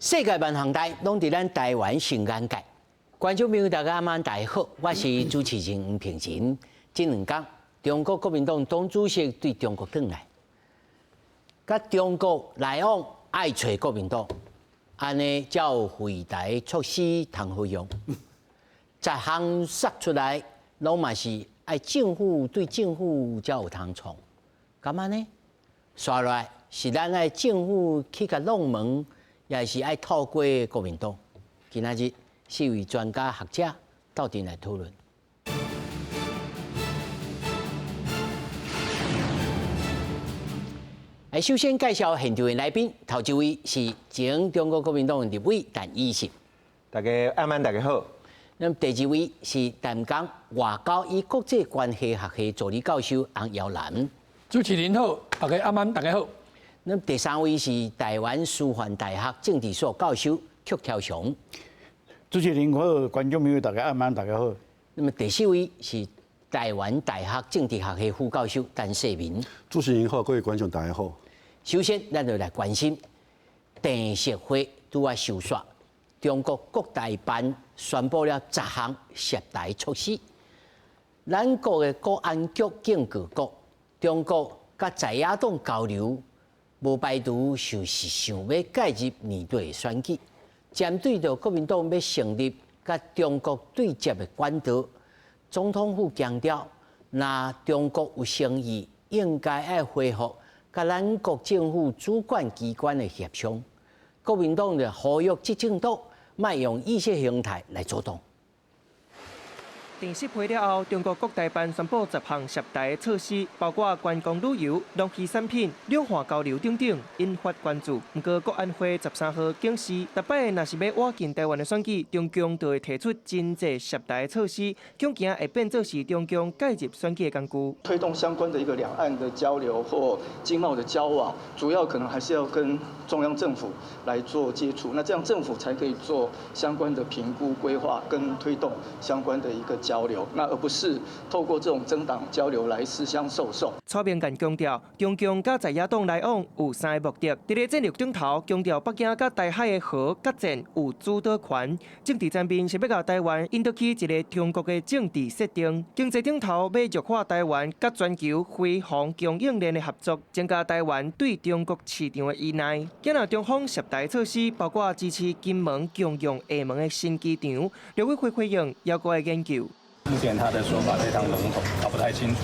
世界萬項代攏佇咱台灣新眼界。觀眾朋友大家暗晚大家好，我是主持人黃平仁。這兩工，中國國民黨黨主席對中國轉來，佮中國來往愛揣國民黨，按呢才有惠台措施通好用。十項殺出來，攏嘛是愛政府對政府才有通創。敢按呢？紲落來是咱愛政府去共弄門，抑是愛透過國民黨？今仔日四位專家學者鬥陣來討論。來，首先介紹現場的來賓，頭一位是前中國國民黨立委陳以信。大家暗晚，大家好。那麼第二位是淡江外交與國際關係學系助理教授洪耀南。主持人好，大家暗晚，大家好。那麼第三位是台灣師範大學政治所教授曲超雄。主持人好，觀眾朋友大家暗晚，大家好。那麼第四位是台灣大學政治學系副教授陳世民。主持人好，各位觀眾大家好。首先，咱就來關心鄭錫會拄仔收煞，中國國台辦宣布了十項涉台措施。咱國的國安局警告講，中國佮在野黨交流，無排除就是想欲介入年底的選舉，針對著國民黨欲成立佮中國對接的管道，總統府強調，若中國有誠意，應該愛恢復佮咱國政府主管機關的協商。國民黨就呼籲執政黨莫用意識形態來阻擋。鄭習會了後，中國國台辦宣布十項涉台措施，包括觀光旅遊、農漁產品、兩岸交流等等，引發關注。毋過國安會13號警示，逐擺若是欲倚近台灣的選舉，中共就會提出真濟涉台措施，恐驚會變做是中共介入選舉的工具。推動相關的一個兩岸的交流或經貿的交往，主要可能還是要跟中央政府來做接觸，那這樣政府才可以做相關的評估、規劃跟推動相關的一個交流，那而不是透過這種政黨交流來私相授受。蔡明彥強調，中共佮在野黨來往有三个目的：佇咧戰略頂頭，強調北京佮台海的和佮戰有主導權；政治層面是欲共台灣引導去一个中國的政治設定；經濟頂頭欲弱化台灣佮全球飛防供應鏈的合作，增加台灣對中國市場的依賴。今仔中方涉台措施，包括支持金門共用廈門的新機場，陸委會回應猶閣愛研究。目前他的說法非常籠統，搞不太清楚，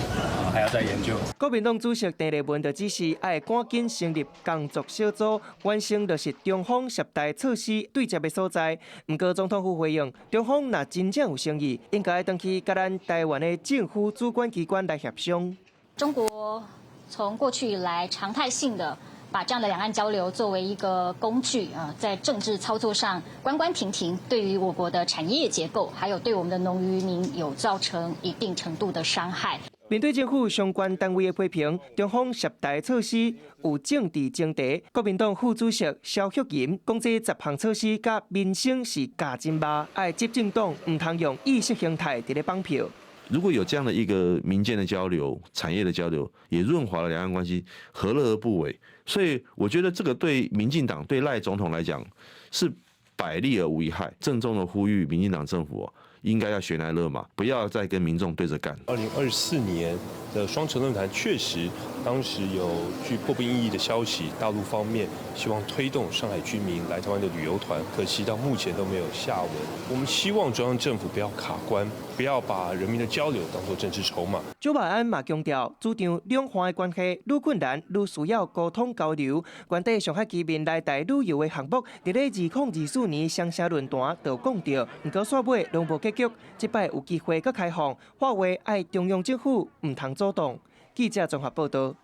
還要再研究。國民黨主席鄭麗文就指示，愛趕緊成立工作小組，完成落實中方涉台措施對接的所在。毋過總統府回應，中方若真正有誠意，應該轉去佮咱台灣的政府主管機關來協商。中國從過去以來常態性的把這樣的兩岸交流作為一個工具啊，在政治操作上關關停停，對於我國的產業結構，還有對我們的農漁民有造成一定程度的傷害。面對政府相關單位的批評，中方涉台措施有政治爭議。國民黨副主席蕭旭吟講，這十項措施佮民生是共真肉，愛執政黨毋通用意識形態佇咧綁票。如果有這樣的一個民間的交流、產業的交流，也潤滑了兩岸關係，何樂而不為？所以我覺得這個對民進黨、對賴總統來講是百利而無一害。鄭重的呼籲民進黨政府應該要懸崖勒馬，不要再跟民眾對着幹。2024年的雙城論壇確實當時有據破冰意義的消息，大陸方面希望推動上海居民來台灣的旅遊團，可惜到目前都沒有下文。我們希望中央政府不要卡關，不要把人民的交流當作政治籌碼。蔣萬安嘛強調，主張兩岸的關係愈困難，愈需要溝通交流。原底上海居民來台旅遊的項目，佇咧2024年雙城論壇就講著，毋過煞尾攏無結局。這擺有機會閣開放，話話愛中央政府毋通阻擋。記者綜合報道。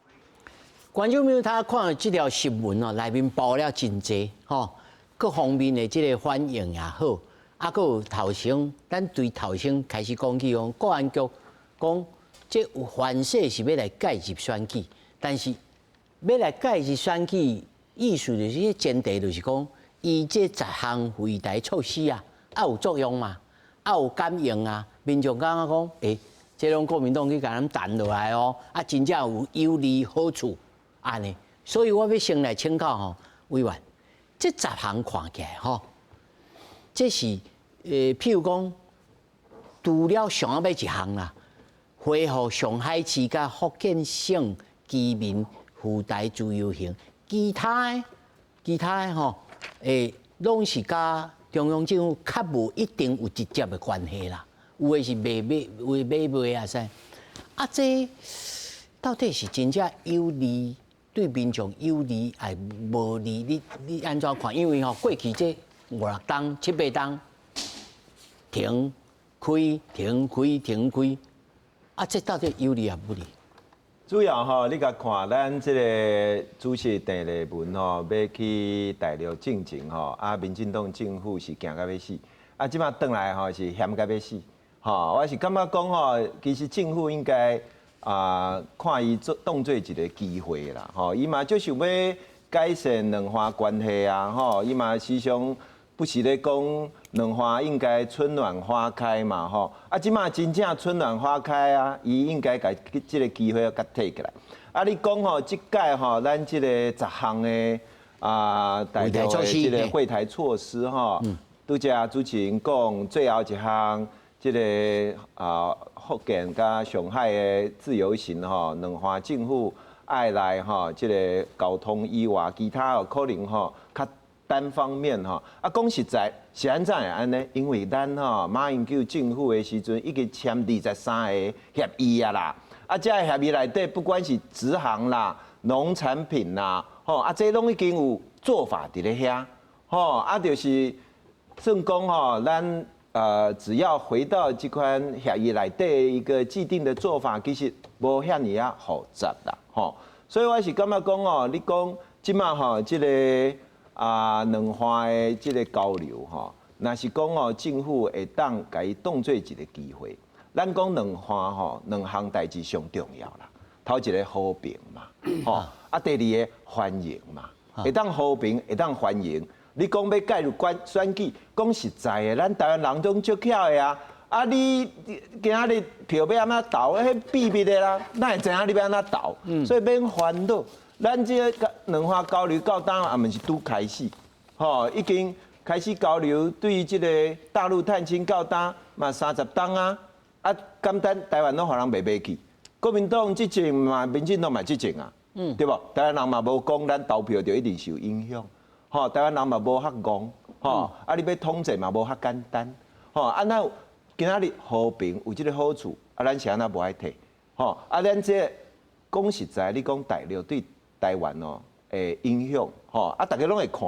觀眾朋友，他看這條新聞哦，內面報了真濟吼，各方面的這個反應也好，啊，閣有頭先，咱對頭先開始講起講，國安局講這有反勢是欲來介入選舉，但是欲來介入選舉，意思就是前提就是講，伊這十項惠台措施啊，啊有作用嘛，啊有感應啊，民眾感覺講，欸，這攏國民黨去共咱談落來哦，啊，真正有有利好處，按呢，所以我欲先來請教吼委員，這十項看起來吼，這是譬如講，除了上尾一項啦，恢復上海市佮福建省居民赴台自由行，其他的吼，攏是佮中央政府較無一定有直接的關係啦。有的是賣買，有的買賣啊啥，啊這到底是真正有利對民眾有利，抑無利？你按怎看？因為吼過去這五六冬、七八冬停開、停開、停開，啊這到底有利抑不利？主要吼，你共看咱這个主席鄭麗文吼，欲去大陸進前吼，啊，民進黨政府是驚甲欲死，啊，這馬轉來吼是嫌甲欲死，吼，我是感覺講吼，其實政府應該啊，看伊做當做一个機會啦，吼，伊嘛就是欲改善兩岸關係啊，吼，伊嘛時常不時咧講兩岸應該春暖花開嘛，吼，啊，這馬真正春暖花開啊，伊應該共這个機會共提起來。啊，你講吼，這屆吼，咱這个十項的啊，大陸的這个惠台措施吼，拄才主持人講最後一項，這个啊福建佮上海的自由行吼，兩岸政府愛來吼，這个溝通以外，其他有可能吼較單方面吼，啊，講實在是按怎會按呢？因為咱吼馬英九政府的時陣已經簽23个協議啊啦，啊，這個協議內底不管是直航啦、農產品啦，吼，啊，這攏已經有做法佇咧遐，吼，啊，就是算講吼，咱只要回到這款協議內底一個既定的做法，其實無遐爾仔複雜啦，吼，所以我是感覺講吼，你講這馬吼這个啊，兩岸的這个交流吼，若是講哦，政府會當共伊當做一个機會。咱講兩岸吼，兩項代誌上重要啦。頭一个和平嘛，吼，啊，第二个繁榮嘛，會當和平，會當繁榮。你講欲介入關選舉，講實在的，咱台灣人攏足巧的啊。啊，你今仔日票欲按怎投，彼秘密的啦，哪會知影你欲按怎投？所以免煩惱。咱這个兩岸交流到今也毋是拄開始，吼，已經開始交流，對於這个大陸探親到今嘛30冬啊，啊，簡單台灣攏予人賣袂去，國民黨執政嘛，民進黨嘛執政啊，對無？台灣人嘛無講咱投票就一定受影響，吼，台灣人嘛無遐戇，吼，啊，你欲統戰嘛無遐簡單，吼，啊，咱今仔日和平有這个好處，啊，咱是按怎無愛提，吼，啊，咱這講實在，你講大陸對台灣哦，的影響，吼，啊，逐家攏會看，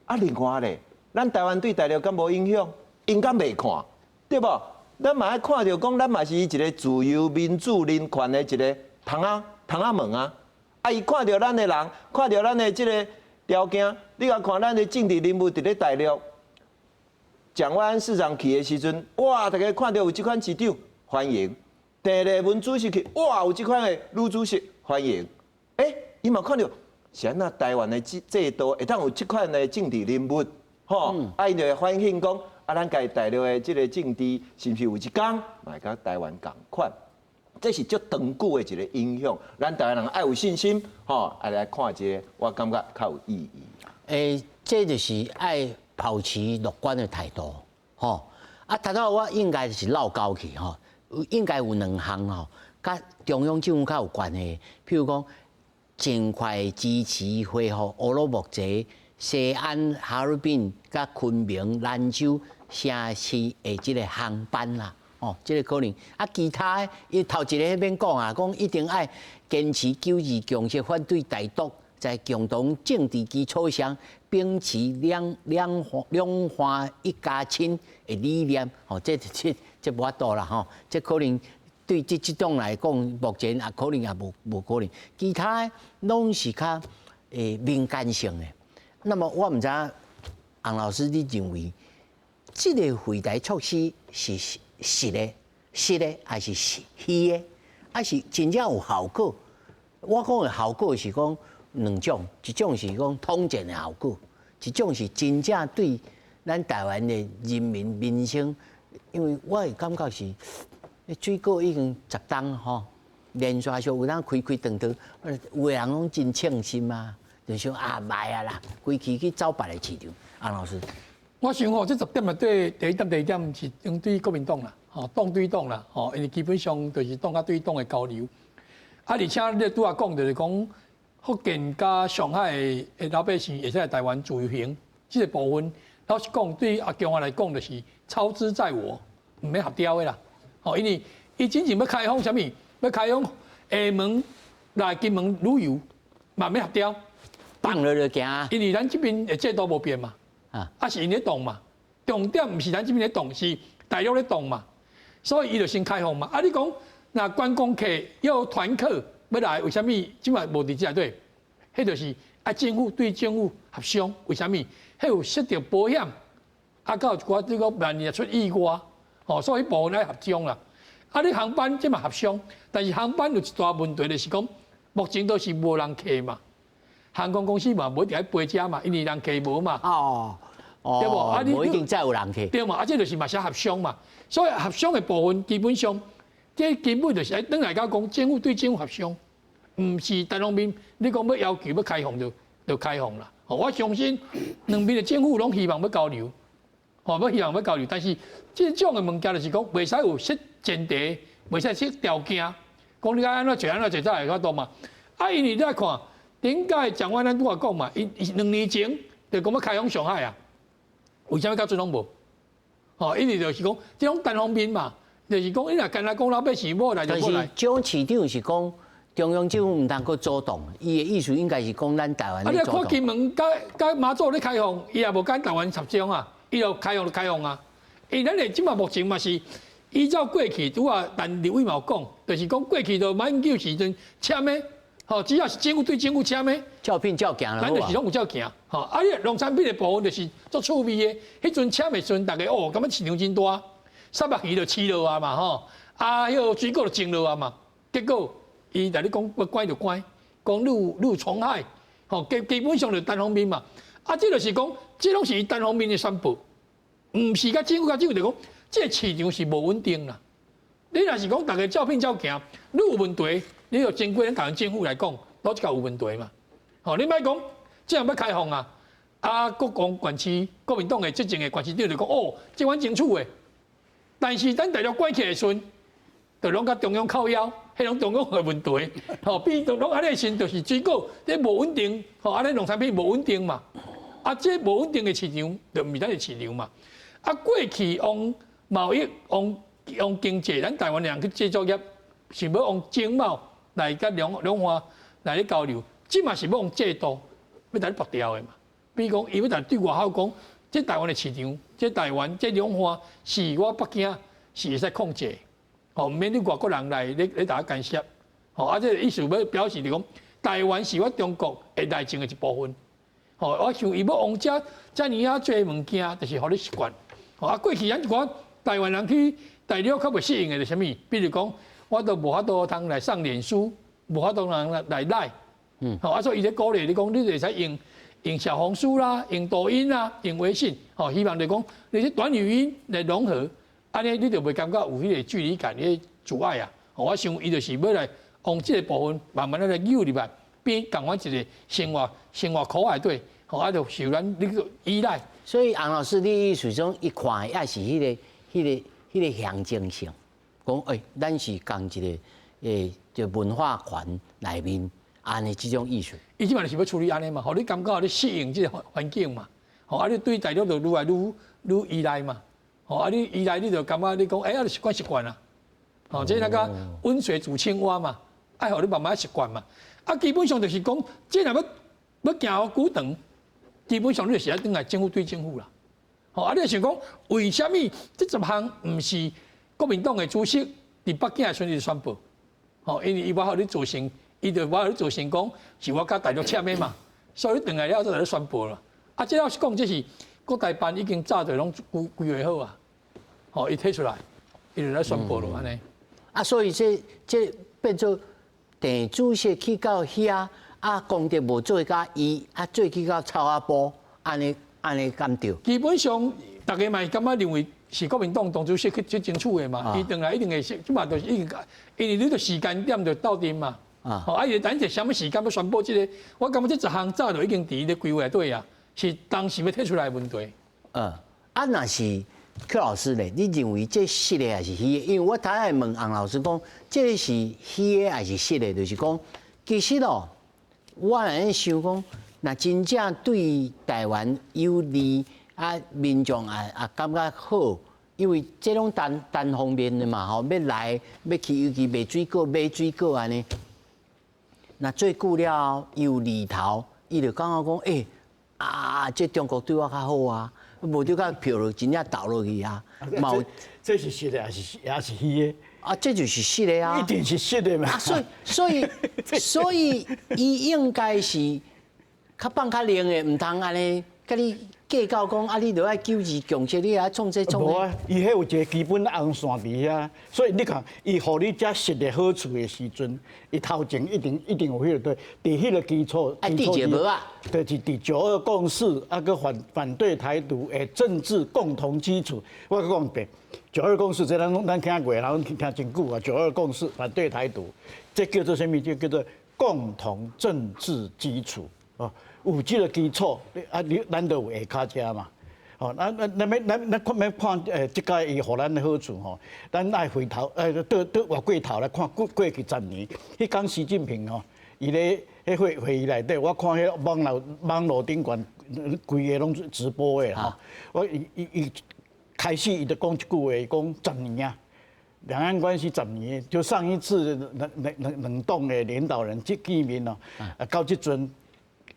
啊，另外咧，咱台灣對大陸敢無影響？𪜶敢袂看，對無？咱嘛愛看著講，咱嘛是一个自由民主人權的一个窗仔窗仔門啊！啊，伊看著咱的人，看著咱的這个條件，你共看咱的政治人物佇咧大陸，蔣萬安市長去的時陣，哇，逐家看著有這款市長，歡迎；鄭麗文主席去，哇，有這款的女主席，歡迎。欸，伊嘛看著是按怎台灣的制度會當有這款的政治人物，吼，啊，𪜶就會反映講，啊，咱家己大陸的這个政治是毋是有一工嘛會佮台灣仝款？這是足長久的一个影響，咱台灣人愛有信心，吼，愛來看這个，我感覺較有意義。欸，這就是愛保持樂觀的態度，吼。啊，頭拄我應該是漏交去吼，應該有兩項吼，佮中央政府較有關係，譬如講，盡快支持恢復烏魯木齊、西安、哈爾濱、佮昆明、蘭州城市的這个航班啦，哦，這个可能啊，其他的伊頭一个彼邊講啊，講一定愛堅持九二共識，反對台獨，在共同政治基礎上秉持兩岸一家親的理念，哦，這無法度啦，吼，這可能對這種來講，目前也可能也無可能，其他的攏是較民間性的。那麼我毋知影洪老師你認為這个惠台措施是實的，抑是虛的，抑是真正有效果？我講的效果是講兩種，一種是講統戰的效果，一種是真正對咱台灣的人民民生，因為我會感覺是水果已經10冬吼，連續有當開開斷斷，有的人攏真稱心啊，就想啊，賣啊啦，規氣去走別个市場。洪老師，我想吼，這十點內底第一點、第二點是針對國民黨啦，吼，黨對黨啦，吼，因為基本上就是黨佮對黨的交流。啊，而且你拄仔講就是講福建佮上海的老百姓會使來台灣自由行，這個部分老實講，對阿共來講就是操之在我，毋免合調的啦。吼，因為伊真正欲開放啥物，欲開放廈門來金門旅遊，嘛免合調，放落就行。因為咱這邊的制度無變嘛，啊是𪜶咧動嘛，重點毋是咱這邊咧動，是大陸咧動嘛，所以伊就先開放嘛。啊，你講若觀光客抑團客欲來，為啥物這擺無佇這內底？彼就是啊，政府對政府協商，為啥物？彼有涉著保險，啊，閣有一寡這個萬一出意外，吼，所以彼部分愛協商啦。啊，你航班這嘛協商，但是航班有一大問題，就是講目前都是無人客嘛，航空公司嘛無一定愛飛遮嘛，因為人客無嘛。哦，對無？啊，你無一定再有人客。對嘛？啊，這就是嘛是協商嘛。所以協商的部分基本上，這根本就是愛轉來講，政府對政府協商，毋是單方面。你講欲要求欲開放就開放啦。我相信兩邊的政府攏希望欲交流，吼，欲希望欲交流，但是這種的物件就是講，袂使有設前提，袂使設條件，講你愛按怎做按怎做才會法度嘛。啊，因為你來看，頂屆蔣萬安拄仔講嘛，伊2年前就講欲開放上海啊，為啥物到陣攏無？吼，因為就是講這種單方面嘛，就是講你若干焦講老百姓欲來就欲來。但是蔣市長是講中央政府毋通閣阻擋，伊的意思應該是講咱台灣。啊，你看金門佮馬祖咧開放，伊也無共台灣協商啊，伊就開放就開放啊。因為咱的這馬目前嘛是依照過去，拄仔陳立委嘛有講，就是講過去就馬英九時陣簽的，吼，只要是政府對政府簽的，照片照行啦，咱就是攏有照行，吼。啊，你農產品的部分就是足趣味的，彼陣簽的時陣，大家哦，感覺市場真大，三文魚就飼落啊嘛，吼，啊，彼个水果就種落啊嘛，結果伊來你講欲關就關，講你有蟲害，吼，基本上就單方面嘛。啊，這就是講，這攏是伊單方面的宣布，毋是佮政府佮政府就講，這個市場是無穩定啦。你若是講逐家照片照行，你有問題，你就經過咱台灣政府來講，佗一個有問題嘛。吼，你莫講這樣欲開放啊，啊，國共縣市國民黨的執政的縣市長就講，哦，這阮爭取的，但是咱大陸關起來的時陣，就攏共中央靠腰，彼攏中央的問題，吼，變做攏按呢時就是水果這無穩定，吼，按呢農產品無穩定嘛，啊，這無穩定的市場就毋是咱的市場嘛。啊，過去往貿易、往往經濟，咱台灣人去製造業是欲往經貿來佮兩岸來咧交流，這嘛是欲用制度欲共你縛掉的嘛。比如講，伊欲共對外口講，這台灣的市場，這台灣這兩岸是我北京是會使控制，吼，毋免你外國人來咧共我干涉，吼，啊，這個意思欲表示就講，台灣是我中國的內政的一部分，吼，我想伊欲往遮遮爾仔濟物件，就是予你習慣，吼，啊，過去咱一寡台灣人去大陸較袂適應的是啥物？比如講，我都無法度通來上臉書，無法度通來 LINE，吼，啊，所以伊咧鼓勵你講，你會使用小紅書啦，用抖音啦，用微信，吼，希望就講你這短語音來融合，按呢你就袂感覺有彼個距離感、彼個阻礙啊。我想伊就是欲來往這個部分慢慢仔來扭入來，變仝款一個生活圈內底，吼，啊，就受咱你個依賴。所以洪老師，你意思講，伊看的也是彼個象徵性，講咱是仝一個就文化圈內面按呢這種意思。伊這擺就是欲處理按呢嘛，予你感覺你適應這個環境嘛，吼啊，你對大陸就愈來愈依賴嘛，吼啊，你依賴你就感覺你講，啊，你習慣習慣啦，吼，這那個溫水煮青蛙嘛，愛予你慢慢習慣嘛，啊，基本上就是講，這若欲行久長，基本上你就是愛轉來政府對政府啦，吼啊，你想講為啥物這十項毋是國民黨的主席佇北京的時陣就宣布，吼，因為伊無予你造成。伊就無予你造成講是我佮大陸簽的嘛，所以你轉來了就來宣布啦。啊，這老實講，這是國台辦已經早就攏規劃好啊，吼，伊提出來，伊就來宣布咯，按呢。啊，所以這變做鄭主席去到遐，啊，功德無做甲伊，啊，做去到草仔埔，按呢按呢敢對？基本上，大家嘛是感覺認為是國民黨黨主席去爭取的嘛，伊轉來一定會，這嘛就是已經，因為你著時間點就鬥陣嘛。啊，哦，啊，伊等一啥物時間欲宣布這个，我感覺這十項早就已經佇咧規劃內底啊，是當時欲提出來的問題。嗯，啊，若是柯老師咧，你認為這實的還是虛的？因為我頭下問洪老師講，這个是虛的還是實的？就是講，其實哦，我按呢想講，若真正對台灣有利，啊，民眾也感覺好。因為這攏單單方面的嘛，吼，欲來欲去，尤其賣水果買水果按呢。若做久了後有利頭，伊就感覺講，欸，啊，這中國對我較好啊，無就共票就真正投落去啊。嘛有，這是實的，還是虛的？啊，這就是實的啊。一定是實的嘛。啊，所以，伊應該是較放較靈的，毋通按呢，共你計較講啊，你著愛九二共識，你愛創這創無啊，伊彼有一个基本紅線佇遐，所以你看，伊予你遮實的好處的時陣，伊頭前一定一定有彼个對，佇彼个基礎，愛締一个帽仔，就是佇九二共識，啊，閣反對台獨的政治共同基礎。我閣講一遍，九二共識這咱攏咱聽過，咱聽真久啊。九二共識反對台獨，這叫做啥物？這叫做共同政治基礎哦。有這个基礎，啊，你咱就有下跤車嘛。哦，咱咱咱欲咱咱看欲看這擺伊予咱的好處吼，咱愛回頭倒倒回過頭來看過去10年，彼工習近平吼，伊咧彼會議內底，我看彼網路頂懸規个攏直播的吼。我伊伊伊開始伊就講一句話，伊講十年啊，兩岸關係十年，就上一次兩黨的領導人這見面哦，啊到這陣。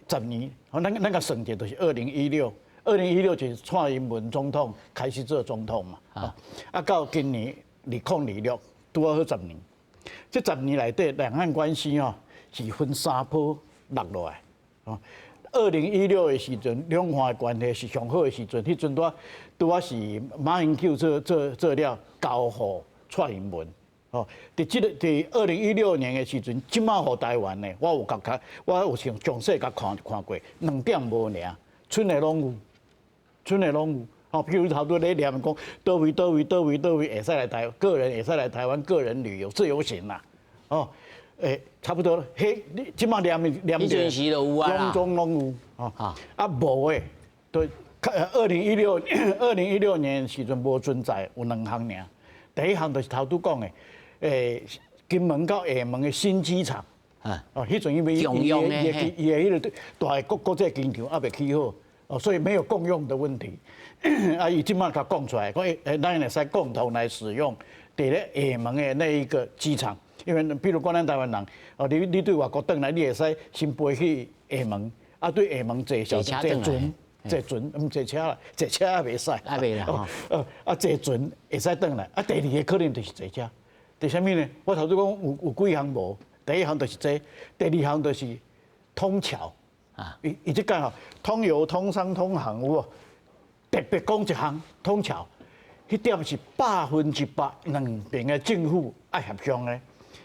十年，咱咱共算者就是二零一六，二零一六就是蔡英文總統開始做總統嘛，啊到今年2026，拄好十年。這十年內底兩岸關係吼是分三波落落來。哦，二零一六的時陣，兩岸的關係是上好的時陣，彼陣拄仔是馬英九做了交予蔡英文。哦，佇這个佇2016年的時陣，這馬予台灣的，我有共較，我有詳詳細共看看過，兩點無爾，賰的攏有，賰的攏有。哦，譬如頭拄咧念講，佗位佗位佗位佗位會使來台，個人會使來台灣個人旅遊自由行啦。哦，欸，差不多，彼你這馬念念著，攏總攏有。哦，啊無的，對，二零一六年時陣無存在，有兩項爾。第一項就是頭拄講的。欸，金門到廈門的新機場，哦，彼陣因為伊伊伊的彼个大國際機場猶未起好，哦，所以沒有共用的問題。啊，伊這馬共講出來，講欸，咱會使共同來使用佇咧廈門的那一個機場，因為比如講咱台灣人，哦，你對外國轉來，你會使先飛去廈門，啊，對廈門坐小坐船，坐船毋坐車啦，坐車也袂使，也袂啦，哦，啊，坐船會使轉來，啊，第二个可能就是坐車。第啥物呢？我頭拄講有幾項無，第一項就是這，第二項就是通橋。啊，伊伊這擺吼，通郵、通商、通航有無？特別講一項通橋，彼點是100%兩邊的政府愛協商的。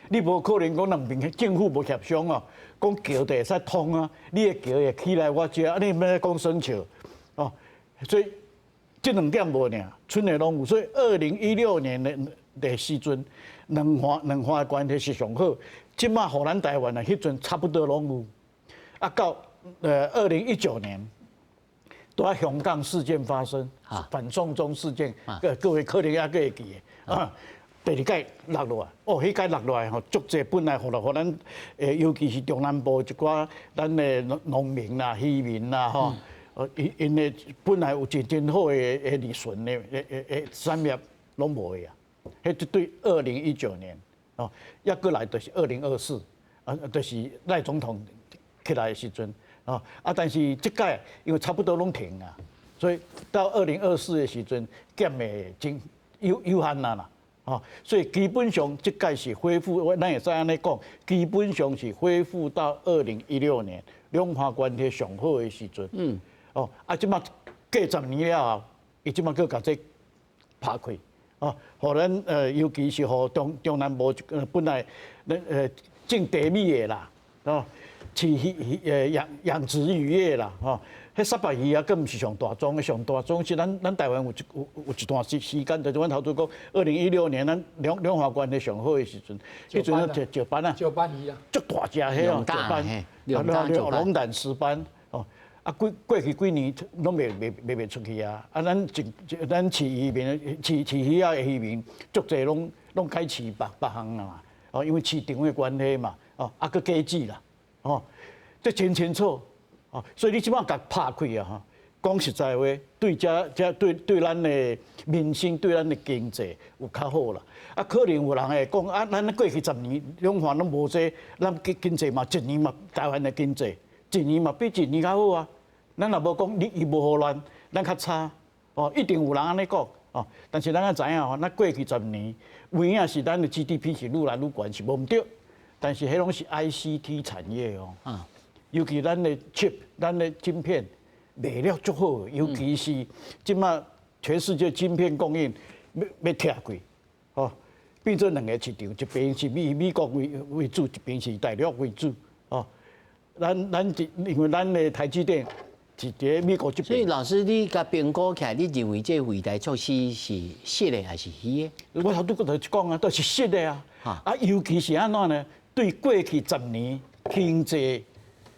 你無可能講兩邊的政府無協商哦，講橋就會使通啊，你的橋會起來我遮，啊你欲講耍笑哦，所以這兩點無爾，賰的攏有。所以2016年的時陣。兩岸的關係是上好，這馬予咱台灣啊，彼陣差不多攏有。啊，到2019年，拄仔香港事件發生，反送中事件，各位可能猶閣會記得啊。第二擺落落來，哦，彼擺落落來吼，足濟本來予落予咱，尤其是中南部一寡咱的農民啦、漁民啦，吼，𪜶𪜶的本來有真真好的利潤的產業攏無去啊。彼就對2019年，哦，抑閣來就是2024，啊，就是賴總統起來的時陣，哦，啊，但是這擺因為差不多攏停啊，所以到二零二四的時陣減的真有限啊啦，哦，所以基本上這擺是恢復，咱會使按呢講，基本上是恢復到二零一六年兩岸關係上好的時陣。哦，啊，這馬過十年了後，伊這馬閣共這拍開。哦，予咱尤其是予中南部本來咱種茶米的啦，哦，飼魚養殖漁業啦，吼。彼虱目魚啊，閣毋是上大宗的，上大宗是咱台灣有一段時間，就是阮頭拄講，2016年咱兩岸關係上好的時陣，彼陣就石斑啊，石斑魚啊，足大隻彼哦，石斑，龍膽石斑，哦，啊過去幾年攏賣出去啊，啊咱飼漁民飼魚仔的漁民，足濟攏改飼別項啊嘛，哦，因為市場的關係嘛，哦，啊閣果子啦，哦，這真清楚。哦，所以你這擺共拍開啊，吼，講實在話，對這這對對咱的民生、對咱的經濟有較好啦。啊，可能有人會講啊，咱過去10年兩岸攏無這，咱經濟嘛，一年嘛，台灣的經濟一年嘛比一年較好啊。咱若無講你伊無予咱，咱較差，哦，一定有人按呢講，哦。但是咱愛知影吼，咱過去十年有影是咱的 GDP 是愈來愈懸，是無毋對。但是彼攏是 ICT 產業哦。尤其咱的 chip，咱的晶片賣了足好，尤其是這馬全世界晶片供應欲拆開，哦，變做兩個市場，一邊是美國為主，一邊是大陸為主，哦，咱因為咱的台積電是佇美國這邊。所以老師，你共評估起來，你認為這惠台措施是實的還是虛的？我頭拄閣就講啊，都是實的啊。啊，尤其是按怎呢？對過去十年經濟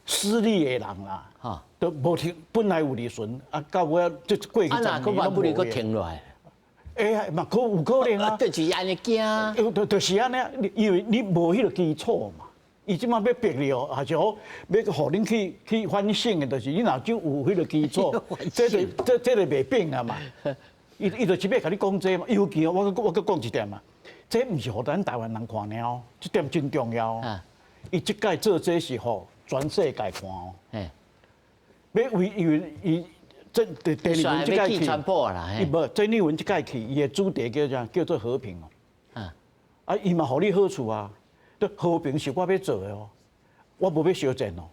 失利的人啦，都無停，本來有利潤，啊，到尾這過去十年攏無。不如閣停落來。欸，嘛可有可能啊。就是按呢驚。就是按呢，因為你無彼個基礎嘛。伊這馬欲逼你哦，還是好欲予恁去反省的，就是你若就有彼個基礎，這就袂變啊嘛。伊就是欲共你講這嘛，尤其我閣講一點嘛，這毋是予咱台灣人看爾哦，這點真重要。伊這擺做這是予全世界看哦。欲為因為伊這鄭麗文這擺去，伊無鄭麗文這擺去，伊的主題叫啥？叫做和平哦。啊，伊嘛予你好處啊。和平是我欲做的哦，我無欲相戰哦。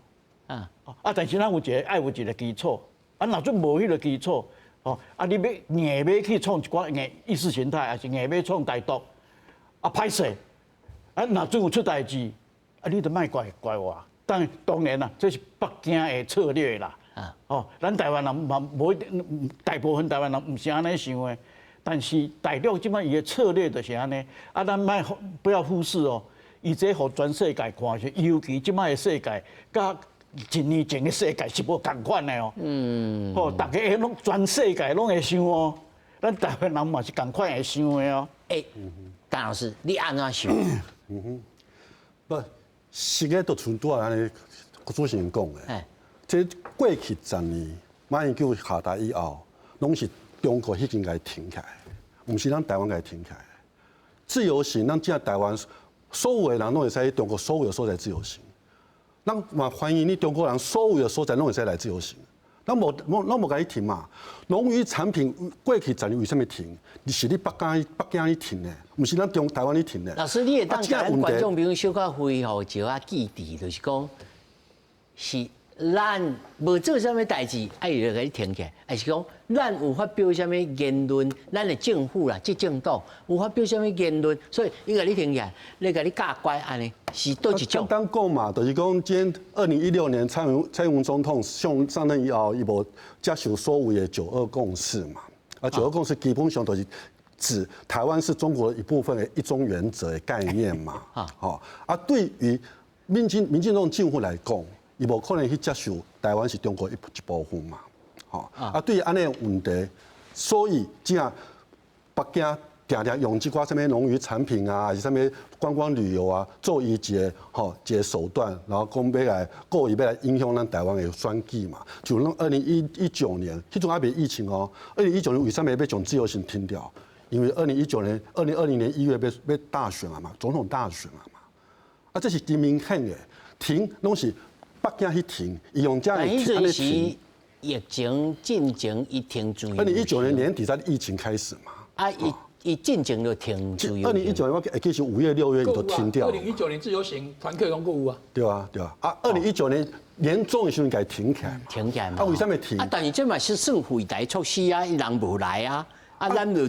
啊，但是咱有一個愛有一個基礎，啊，若準無彼個基礎，哦，啊，你欲硬欲去創一寡硬意識形態，還是硬欲創台獨，啊，歹勢，啊，若準有出代誌，啊，你就莫怪我。但當然啦，這是北京的策略啦。哦，咱台灣人嘛無一定，大部分台灣人毋是按呢想的，但是大陸這擺伊的策略就是按呢，啊，咱莫不要忽視哦。伊這予全世界看是，尤其這擺的世界，佮一年前的世界是無仝款的哦。哦，逐家攏全世界攏會想哦，咱台灣人嘛是仝款會想的哦。欸，陳老師，你按怎想？嗯哼，不，實個就像拄仔按呢主持人講的，這過去十年，馬英九下台以後，攏是中國彼邊共停起來，毋是咱台灣共停起來。自由行，咱這台灣。所有的人攏會使去中國所有的所在自由行，咱嘛歡迎你中國人所有的所在攏會使來自由行，咱無攏無共伊停嘛。農漁產品過去十年為啥物停？是你北京去停的，毋是咱中台灣去停的。老師，你會當共咱觀眾朋友小可恢復一下記憶，就是講是咱無做啥物代誌，啊伊就共你停起來，還是講咱有發表啥物言論，咱的政府啦、執政黨有發表啥物言論，所以伊共你停起來，咧共你教乖按呢，是佗一種？簡單講嘛，就是講今天2016年蔡英文總統上任以後，伊無接受所謂的九二共識嘛。啊，九二共識基本上就是指台灣是中國的一部分的一中原則的概念嘛。啊，啊，對於民進黨政府來講，伊無可能去接受台灣是中國一部分嘛。吼，啊，對於按呢問題，所以這北京定定用這寡啥物農漁產品啊，還是啥物觀光旅遊啊，做伊一個吼一個手段，然後講欲來故意欲來影響咱台灣的選舉嘛。就咱2019年，彼陣猶未疫情哦。二零一九年為啥物欲將自由行停掉？因為2019年、2020年1月欲大選啊嘛，總統大選啊嘛。啊，這是真明顯的，停攏是北京去停，伊用這樣按呢停。疫情進前伊停自由。2019年年底才疫情開始嘛。啊，伊進前就停自由。2019年我會記是5月6月伊就停掉。2019年自由行團客攏閣有啊。對啊對啊，啊，二零一九年年中的時陣共停起來。停起來嘛。啊，為啥物停？啊，但是這嘛是算惠台措施啊，人無來啊，啊，咱就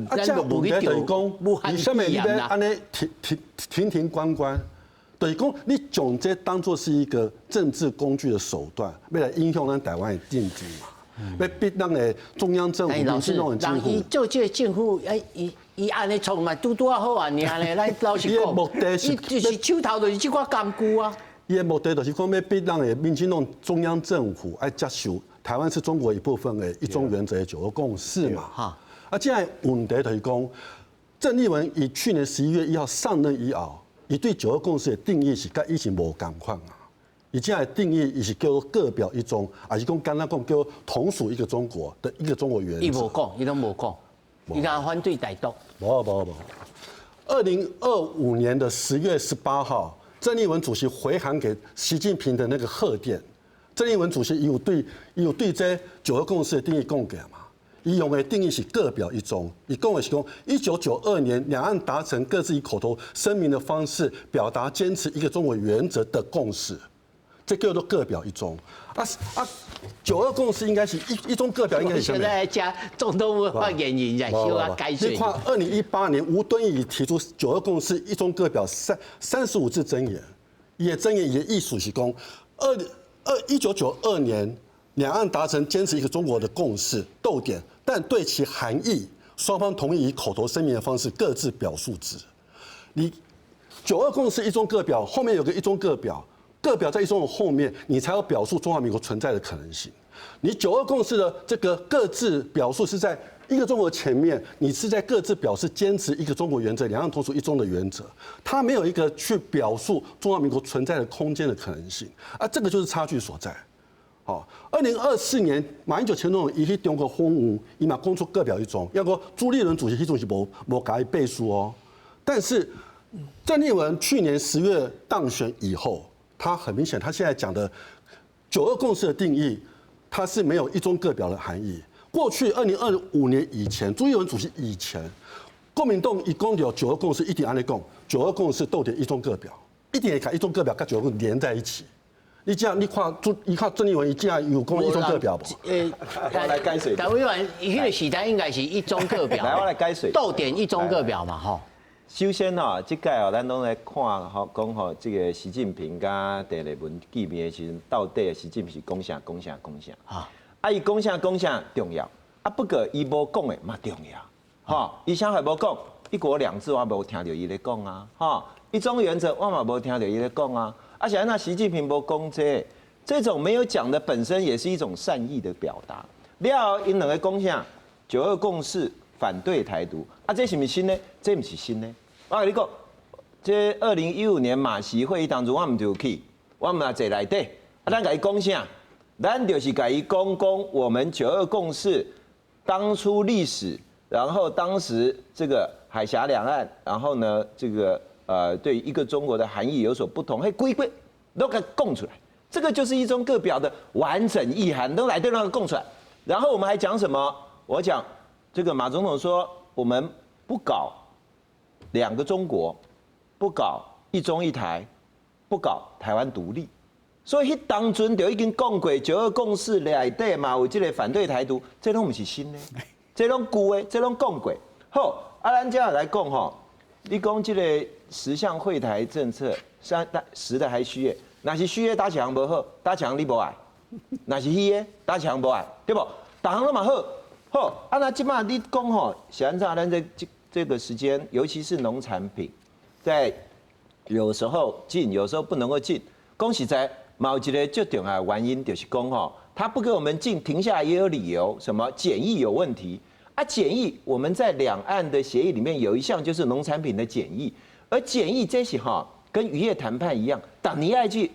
無去著武漢為啥物你欲按呢停停停停關關？就是講你將這當做是一個政治工具的手段，欲來影響咱台灣的政治嘛，欲逼咱的中央政府、民進黨的政府。伊做這個政府，哎，伊伊按呢創嘛，拄拄仔好啊，爾呢，咱老實講，目的是，伊就是手頭就是這寡工具啊。伊的目的就是講欲逼咱的民進黨中央政府愛接受台灣是中國一部分的一中原則的九二共識嘛。啊，這個問題就是講，鄭麗文伊去年11月1號上任以後，伊對九二共識的定義是佮以前無仝款啊。伊這個定義，伊是叫做各表一中，還是講簡單講叫同屬一個中國的一個中國原則。伊無講，伊攏無講，伊敢反對台獨。無無無。2025年的10月18號，鄭麗文主席回函給習近平的那個賀電，鄭麗文主席有對這九二共識的定義講過嘛？伊用的定義是各表一中，伊講的是講1992年兩岸達成各自以口頭聲明的方式表達堅持一個中國原則的共識，這叫做各表一中。啊啊，九二共識應該是一中各表，應該是現在加總統府發言人在小可解釋。你看，2018年吳敦義提出九二共識一中各表35字箴言，伊的箴言伊的意思是講，二二一九九二年兩岸達成堅持一個中國的共識，逗點，但對其含義，雙方同意以口頭聲明的方式各自表述之。你九二共識一中各表後面有個一中各表，各表在一中的後面，你才有表述中華民國存在的可能性。你九二共識的這個各自表述是在一個中國前面，你是在各自表示堅持一個中國原則、兩岸同屬一中的原則，它沒有一個去表述中華民國存在的空間的可能性。啊，這個就是差距所在。好，2024年馬英九前總統伊去中國訪問，伊嘛講出各表一中，抑閣朱立倫主席彼陣是無無共伊背書哦。但是鄭麗文去年10月當選以後，他很明顯，他現在講的九二共識的定義，它是沒有一中各表的含義。過去2025年以前，朱立倫主席以前，國民黨伊講著九二共識，一定按呢講，九二共識逗點一中各表，一定會共一中各表佮九二共識連在一起。你這樣你看朱，你看鄭麗文伊這樣有講一中各表無？我來解釋。台灣彼個時代應該是一中各表。來，我來解釋。逗點一中各表嘛，吼。首先吼，這屆哦，咱攏來看吼，講吼，這個習近平佮鄭麗文見面的時陣，到底習近平是講啥講啥講啥？啊，伊講啥講啥重要，啊，不過伊無講的嘛重要，吼，伊啥貨無講？一國兩制我無聽著伊咧講啊，吼，一中原則我嘛無聽著伊咧講啊，啊，是按怎習近平無講這個，這種沒有講的本身也是一種善意的表達。了後𪜶兩个講啥？九二共識反對台獨，啊，這是毋是新的？這毋是新的。我共你講，這2015年馬習會議當中，我毋就有去，我嘛坐內底。啊，咱共伊講啥？咱就是共伊講講我們九二共識當初歷史，然後當時這個海峽兩岸，然後呢，這個對一個中國的含義有所不同，彼規規攏共講出來，這個就是一中各表的完整意涵，都來對那個講出來。然後我們還講什麼？我講這個馬總統說，我們不搞兩個中國，不搞一中一台，不搞台灣獨立。所以彼當陣就已經講過九二共識內底嘛，有這個反對台獨，這攏毋是新的，這攏舊的，這攏講過。好，啊，咱這樣來講吼，你講這個十項惠台政策，是實的還是虛的？若是虛的，佗一項無好，佗一項你無愛；若是虛的，佗一項無愛，對無？逐項攏嘛好，好。啊，那這擺你講吼，是按怎咱這個時間，尤其是農產品，在有時候進，有時候不能夠進。講實在，嘛有一個最重要的原因，就是講吼，他不給我們進，停下來也有理由，什麼檢疫有問題啊？檢疫我們在兩岸的協議裡面有一項就是農產品的檢疫，而檢疫這是吼跟漁業談判一樣，逐年愛去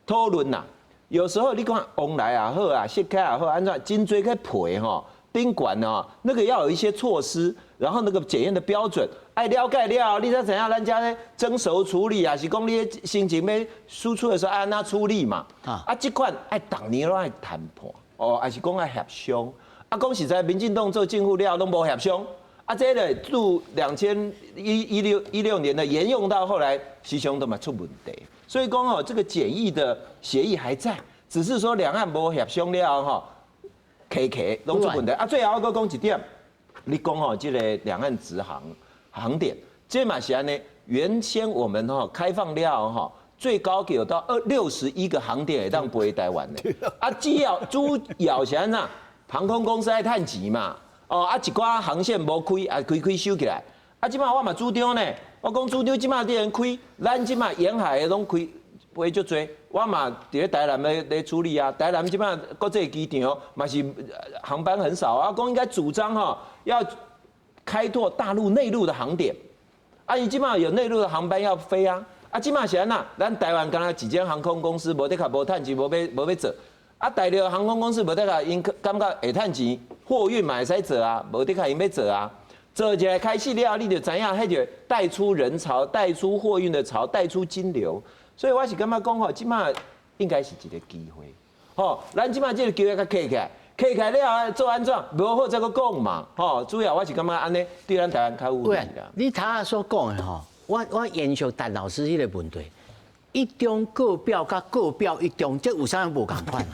討論吶。有時候你講往來也好啊，釋開也好，按怎真濟去賠吼，賓館哦，那個要有一些措施，然後那個檢驗的標準，愛了解了，你才知影咱遮咧蒸熟處理啊，是講你先前欲輸出的時候愛按怎處理嘛？啊，這款愛逐年攏愛談判，哦，還是講愛協商？啊，講實在，民進黨做政府了攏無協商，啊，這個自2016年的沿用到後來，時常都嘛出問題。所以講哦，這個檢疫的協議還在，只是說兩岸無協商了吼，卡卡攏出問題。啊，最後我閣講一點，你講吼，這個兩岸直航航點，這嘛是按呢，原先我們吼開放了吼，最高有到261個航點會當飛台灣的。啊，主要主要是按怎？航空公司愛趁錢嘛。哦，啊，一寡航線無開，啊，開開收起來。啊，這擺我嘛主張呢，我講主張這擺佇咧開，咱這擺沿海的攏開飛足濟，我嘛佇咧台南咧處理啊。台南這擺國際機場嘛是航班很少啊，講應該主張吼要開拓大陸內陸的航點。啊，伊這擺有內陸的航班要飛啊。啊，這擺是按怎？咱台灣敢若一間航空公司無得較無趁錢，無欲做。啊，大陸航空公司無得較𪜶感覺會趁錢，貨運嘛會使做啊，無得較𪜶欲做啊。做一個開始了，你就知影，彼就帶出人潮，帶出貨運的潮，帶出金流。所以我是感覺講吼，這擺應該是一個機會。吼，咱這擺這個機會較起來，起來了做按怎？無好再閣講嘛。吼，主要我是感覺按呢，對咱台灣較有利啦。你頭仔所講的吼，我延續陳老師彼個問題。一中各表佮各表一中，這有啥無仝款？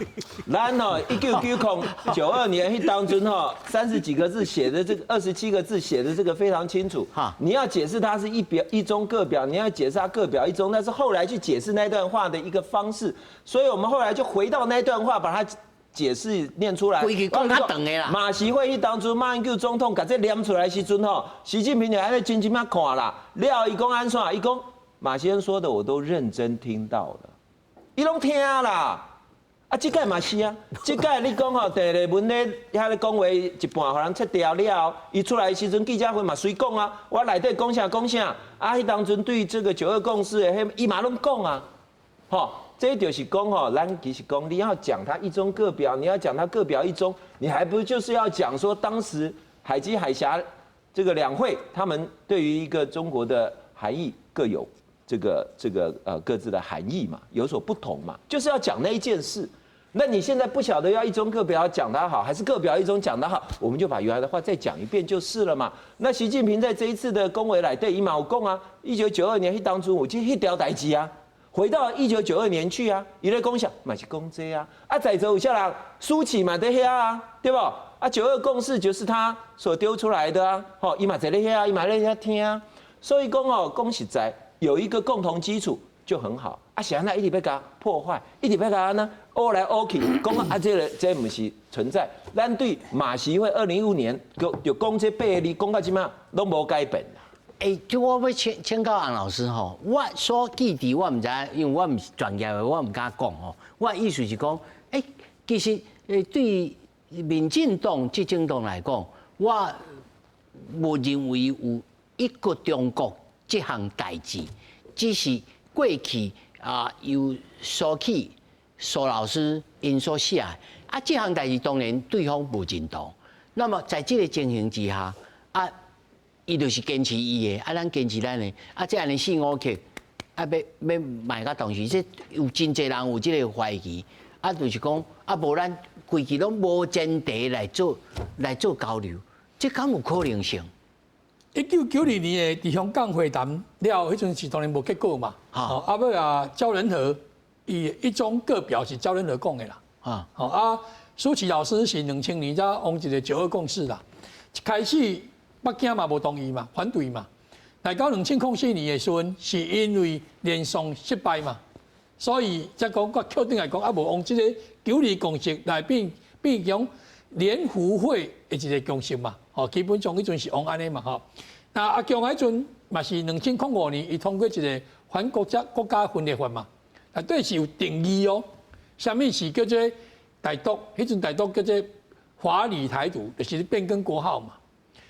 咱哦，1992年彼當陣吼，30幾個字寫的這個，27個字寫的這個非常清楚。哈，你要解釋它是一表一中各表，你要解釋它各表一中，那是後來去解釋那段話的一個方式。所以我們後來就回到那段話，把它解釋念出來。規句講較長的啦。馬習會議當初，馬英九總統共這念出來時陣吼，習近平就按呢真真仔看啦。了，伊講按怎？伊講。馬先生說的我都認真聽到了，伊攏聽啦。啊，這擺嘛是啊，這擺你講吼，鄭麗文咧遐咧講話一半，予人切掉了後，伊出來的時陣記者會嘛隨講啊，我內底講啥講啥，啊，彼當陣對這個九二共識的，彼伊嘛攏講啊，吼，這就是講吼，咱其實講你要講他一中各表，你要講他各表一中，你還不就是要講說當時海基海峽這個兩會，他們對於一個中國的含義各有這個各自的含義嘛，有所不同嘛，就是要講那一件事。那你現在不曉得要一中各表講得好，還是各表一中講得好，我們就把原來的話再講一遍就是了嘛。那習近平在這一次的恭維來對伊嘛有講啊，1992年彼當初有這彼條代誌啊，回到一九九二年去啊，伊咧講啥嘛是講這啊，啊在座有啥人蘇起嘛佇遐啊，對無？啊九二共識就是他所丟出來的啊，吼伊嘛佇咧遐，伊嘛咧遐聽啊，所以講哦，講實在有一個共同基礎就很好。啊，是按怎一直欲共破壞，一直欲共按呢，烏來烏去，講啊，這個這毋是存在。咱對馬習會2015年就講這八個字，講到這擺攏無改變。欸，就我欲請教洪老師吼，我所記得我毋知，因為我毋是專業的，我毋敢講吼。我意思是講，欸，其實對民進黨執政黨來講，我無認為有一個中國這項代誌，只是過去啊由蘇起蘇老師𪜶所寫的，啊，這項代誌當然對方無認同。那麼在這個情形之下，啊，伊就是堅持伊的，啊，咱堅持咱的，啊，這按呢四五曲，啊，欲賣甲當時，這有真濟人有這個懷疑，啊，就是講，啊，無咱規氣攏無前提來做交流，這敢有可能性？ 1992年的佇香港會談了，彼陣是當然無結果嘛。吼，啊尾啊，焦仁和伊一中各表是焦仁和講的啦。啊，吼啊，舒淇老師是2000年才往一個九二共識啦。一開始北京嘛無同意嘛，反對嘛。來到2004年的時陣，是因為連宋失敗嘛，所以才講閣決定來講啊，無往這個九二共識來變成聯胡會的一個共識嘛。吼，基本上彼陣是往按呢嘛吼。那阿共彼陣嘛是2005年，伊通過一個反國家分裂法嘛，內底是有定義哦。啥物是叫做台獨？彼陣台獨叫做法理台獨，就是變更國號嘛。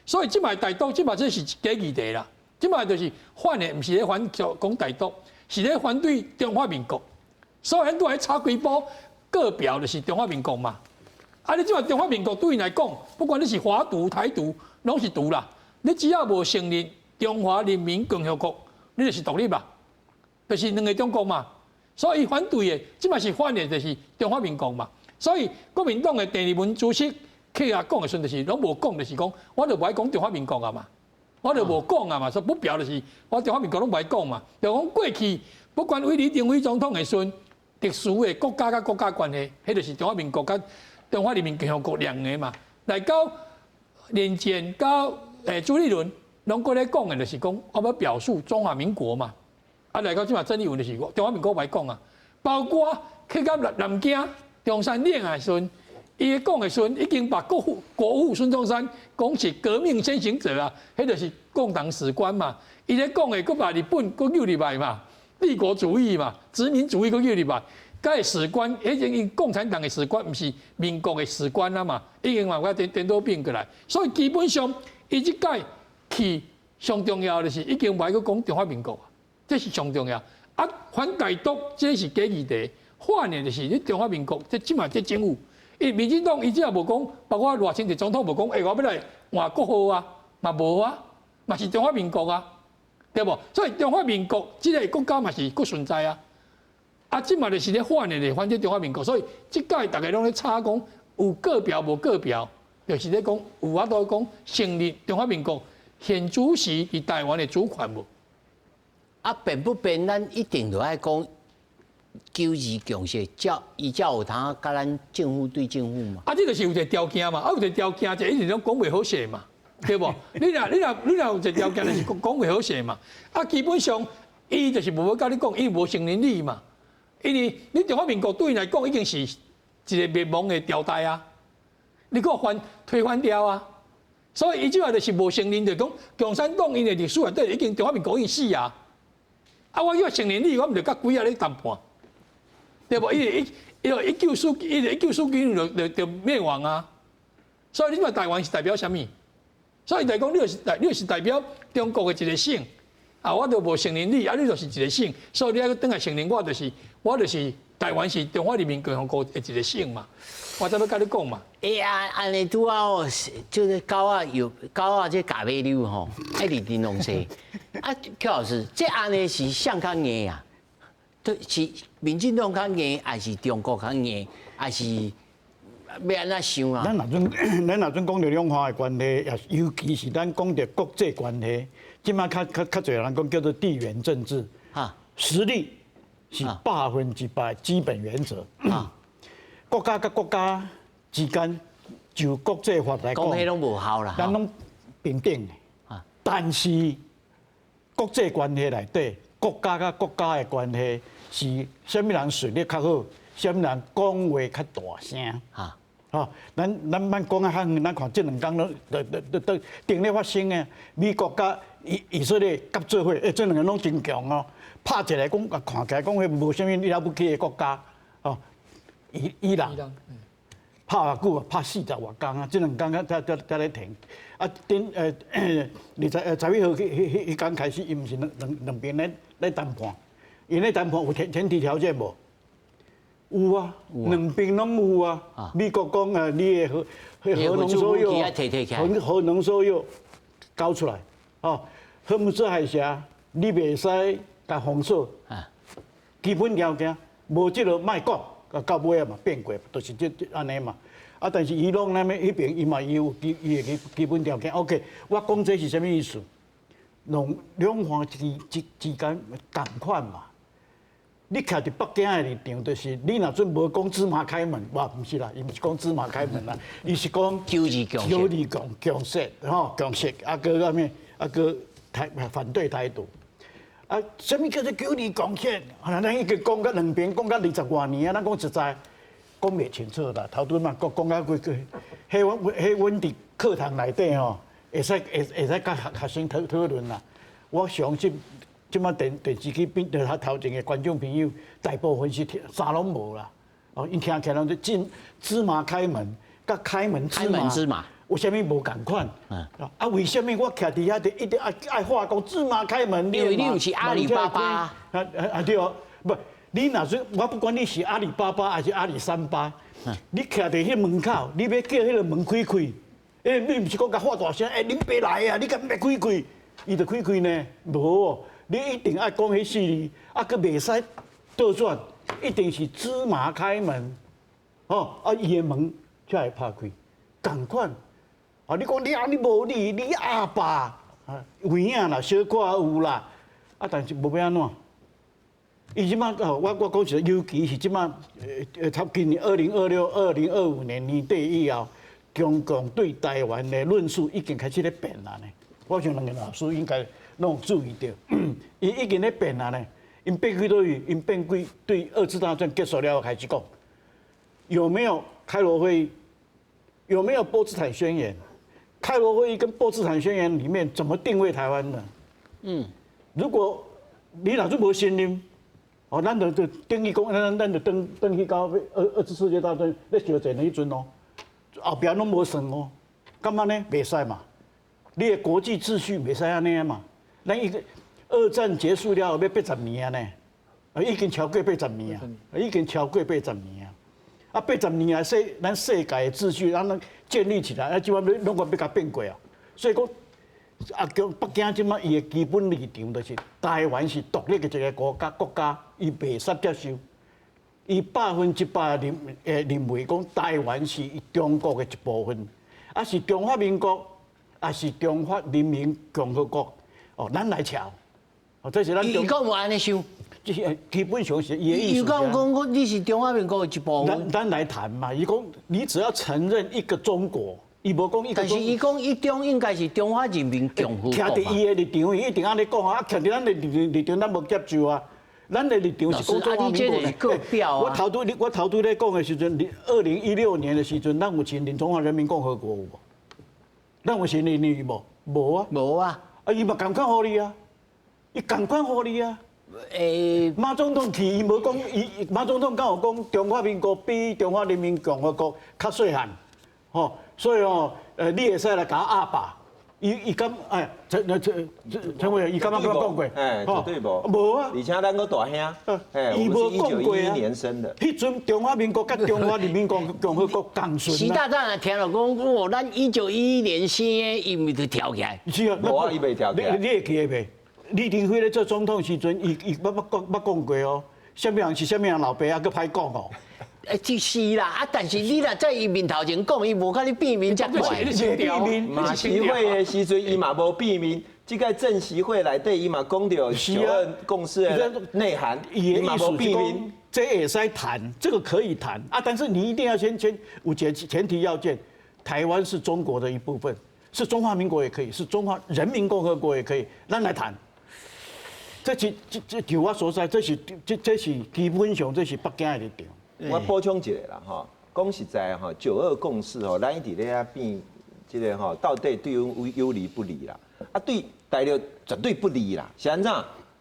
所以這擺台獨，這擺這是假議題啦。這擺就是反的，毋是咧反講台獨，是咧反對中華民國。所以𪜶都愛吵規晡，各表就是中華民國嘛。啊！你這擺中華民國對𪜶來講，不管你是華獨、台獨，攏是獨啦。你只要無承認中華人民共和國，你就是獨立嘛，就是兩個中國嘛。所以反對的，這擺是反的，就是中華民國嘛。所以國民黨的鄭麗文主席起來講的時陣，就是攏無講，就是講，我就無愛講中華民國啊嘛，我就無講啊嘛，所以不表就是我中華民國攏無愛講嘛。就講過去，不管對李登輝總統的時陣，特殊的國家佮國家關係，彼就是中華民國佮中華人民共和國兩個嘛。來到連戰到朱立倫，攏閣咧講的，就是講我欲表述中華民國嘛。啊，來到這馬鄭麗文就是中華民國袂講啊，包括去到南京中山陵的時陣，伊講的時陣已經把國父孫中山講是革命先行者啊，彼就是共黨史觀嘛。伊咧講的，閣把日本閣叫入來嘛，帝國主義嘛，殖民主義閣叫入來。該史觀，彼種因共產黨的史觀，毋是民國的史觀啊嘛，已經嘛我顛顛倒變過來。所以基本上，伊這擺去上重要的是已經袂閣講中華民國，這是上重要。啊，反台獨這是假議題，反的就是你中華民國這這馬這政府，伊民進黨伊只也無講，包括賴清德總統無講，欸，我欲來換國號啊，嘛無啊，嘛是中華民國啊，對無？所以中華民國這個國家嘛是閣存在啊。啊，這嘛就是咧反的咧，反這中華民國，所以這擺大家攏咧吵講有閣表無閣表，就是咧講有法度講承認中華民國現主時佇台灣的主權無？啊，變不變，咱一定就愛講九二共識，才伊才有通佮咱政府對政府嘛。啊，這就是有一個條件嘛，啊，有一個條件就一定攏講袂好勢嘛，對無？你若有一個條件就是講袂好勢嘛。啊，基本上伊就是無欲佮你講，伊無承認你嘛。因為你中華民國對伊來講已經是一個滅亡的朝代啊，你閣翻推翻掉啊，所以伊這擺就是無承認，就講共產黨𪜶的歷史內底已經中華民國已經死啊。啊，我欲承認你，我毋就佮鬼仔咧談判，對無？伊1949年就滅亡啊。所以你這擺台灣是代表啥物？所以來講，你就是代表中國的一個省。啊，我就無承認你，啊，你就是一個省，所以你愛轉來承認我，就是台灣是中華人民共和國的一個省嘛，我才欲佮你講嘛。欸啊，按呢拄好，就是狗仔有狗仔這咬尾溜吼，愛認真弄勢。啊，邱老師，這按呢是誰較硬啊？對，是民進黨較硬，還是中國較硬，還是欲按怎想啊？咱若準講著兩岸的關係，也尤其是咱講著國際關係，這馬較濟人講叫做地緣政治，實力是100%基本原則。國家佮國家之間就國際法來講，講彼攏無效啦，咱攏平等的。但是國際關係內底，國家佮國家的關係是啥物人實力較好，啥物人講話較大聲。吼，咱莫講啊較遠，咱看這兩工攏都都都定咧發生的，美國佮以色列合做伙，欸，這兩个攏真強哦。拍一個講，看起來講彼無啥物了不起的國家，哦，伊朗，拍偌久啊，拍40外工啊，這兩工才咧停。啊，頂20十1號彼工開始，伊毋是兩邊咧談判，𪜶咧談判有前提條件無？有啊，兩邊攏有啊。美國講啊，你的核濃縮鈾，核濃縮鈾交出來，哦，荷姆茲海峽你袂使共封鎖，基本條件無這個莫講，到尾啊嘛變過，就是這按呢嘛。啊，但是伊朗那邊彼邊伊嘛有伊的基本條件。OK，我講這是啥物意思？兩岸之間仝款嘛。你徛佇北京的立場，就是你若準無講芝麻開門，哇，毋是啦，伊毋是講芝麻開門啦，伊是講九二共識，九二共識，吼，共識，啊，閣啥物，啊，閣反對台獨，啊，啥物叫做九二共識？啊，咱已經講甲兩邊講甲20外年啊，咱講實在講袂清楚啦。頭拄嘛講講甲幾句，彼阮佇課堂內底吼，會使佮學生討論啦。我相信。這馬電視機邊頭頭前的觀眾朋友，大部分是聽啥攏無啦。哦，𪜶聽起來攏是芝麻開門，佮開門芝麻，芝麻有啥物無仝款？啊，為啥物我徛佇遐就一直愛話講芝麻開門？因為你毋是阿里巴巴。啊啊對哦，不，你若說我不管你是阿里巴巴還是阿里三八，你徛佇彼門口，你欲叫彼個門開開，欸，你毋是講共喊大聲，欸，恁爸來啊，你敢欲開開？伊就開開呢？無哦。你一定愛講彼四字，啊，閣袂使倒轉，一定是芝麻開門，哦，啊，伊的門才會拍開，仝款。啊，你講你按呢無理，你阿爸啊，有影啦，小可有啦，啊，但是無欲按怎？伊這馬哦，我講實，尤其是這馬差今年2026、2025年年底以後，中共對台灣的論述已經開始咧變啦呢。我想兩个老師應該攏注意著，伊已經咧變啊呢，𪜶變去佗位？𪜶變去對二次大戰結束了後開始講，有沒有開羅會議？有沒有波茨坦宣言？開羅會議跟波茨坦宣言裡面怎麼定位台灣的？如果你若是無承認，哦，咱就等於講，咱就轉去到二次世界大戰咧相戰的彼陣哦，後壁攏無算哦，敢按呢？袂使嘛？你的國際秩序袂使按呢嘛？咱一個二戰結束了後欲80年啊呢，已經超過八十年啊，已經超過八十年啊。啊，八十年來咱世界的秩序，咱攏建立起來，啊，這擺欲攏閣欲共變過啊。所以講，啊，北京這擺伊的基本立場就是台灣是獨立的一個國家，伊袂使接受。伊100%認為講台灣是中國的一部分，啊是中華民國，啊是中華人民共和國，哦，咱來喬，哦，這是咱。伊講無按呢想。這是基本上是伊的意思。伊講講講你是中華民國的一部分。咱來談嘛，伊講你只要承認一個中國，伊無講一個。但是伊講一中應該是中華人民共和國。徛佇伊的立場，伊一定按呢講啊，徛佇咱的立場，咱無接受啊。咱的立場是講中華民國的。我頭拄咧講的時陣，2016年的時陣，咱有承認中華人民共和國有無？咱有承認伊無？無啊。無啊。啊，伊嘛仝款予你啊，伊仝款予你啊。馬總統去，伊無講，伊馬總統敢有講中華民國比中華人民共和國較細漢，吼，所以哦，你會使來共我鴨霸，伊敢哎，陳委員，伊敢捌講過？哎，絕對無。無啊。而且咱閣大兄，伊無講過啊。 1911年生的。彼陣中華民國佮中華人民共和國仝順。習大大聽著講，哦，咱1911年生的，伊毋就跳起來？是啊，無啊，伊袂跳起來。你會記得袂？李登輝咧做總統時陣，伊捌講過哦，啥物人是啥物人老爸啊，閣歹講哦。欸，就是啦，啊，但是你若在伊面頭前講，伊無共你變面遮快。變面。馬習會的時陣，伊嘛無變面。這個政習會內底，伊嘛講著九二共識的內涵，伊嘛無變面。這會使談，這個可以談啊，但是你一定要先有一個前提要件，台灣是中國的一部分，是中華民國也可以，是中華人民共和國也可以，咱來談。這是這就我所在，這是基本上這是北京的立場。我補充一下啦，吼，講實在吼，九二共識吼，咱一直咧遐變，這個吼，到底對阮有利不利啦？啊，對大陸絕對不利啦，是按怎？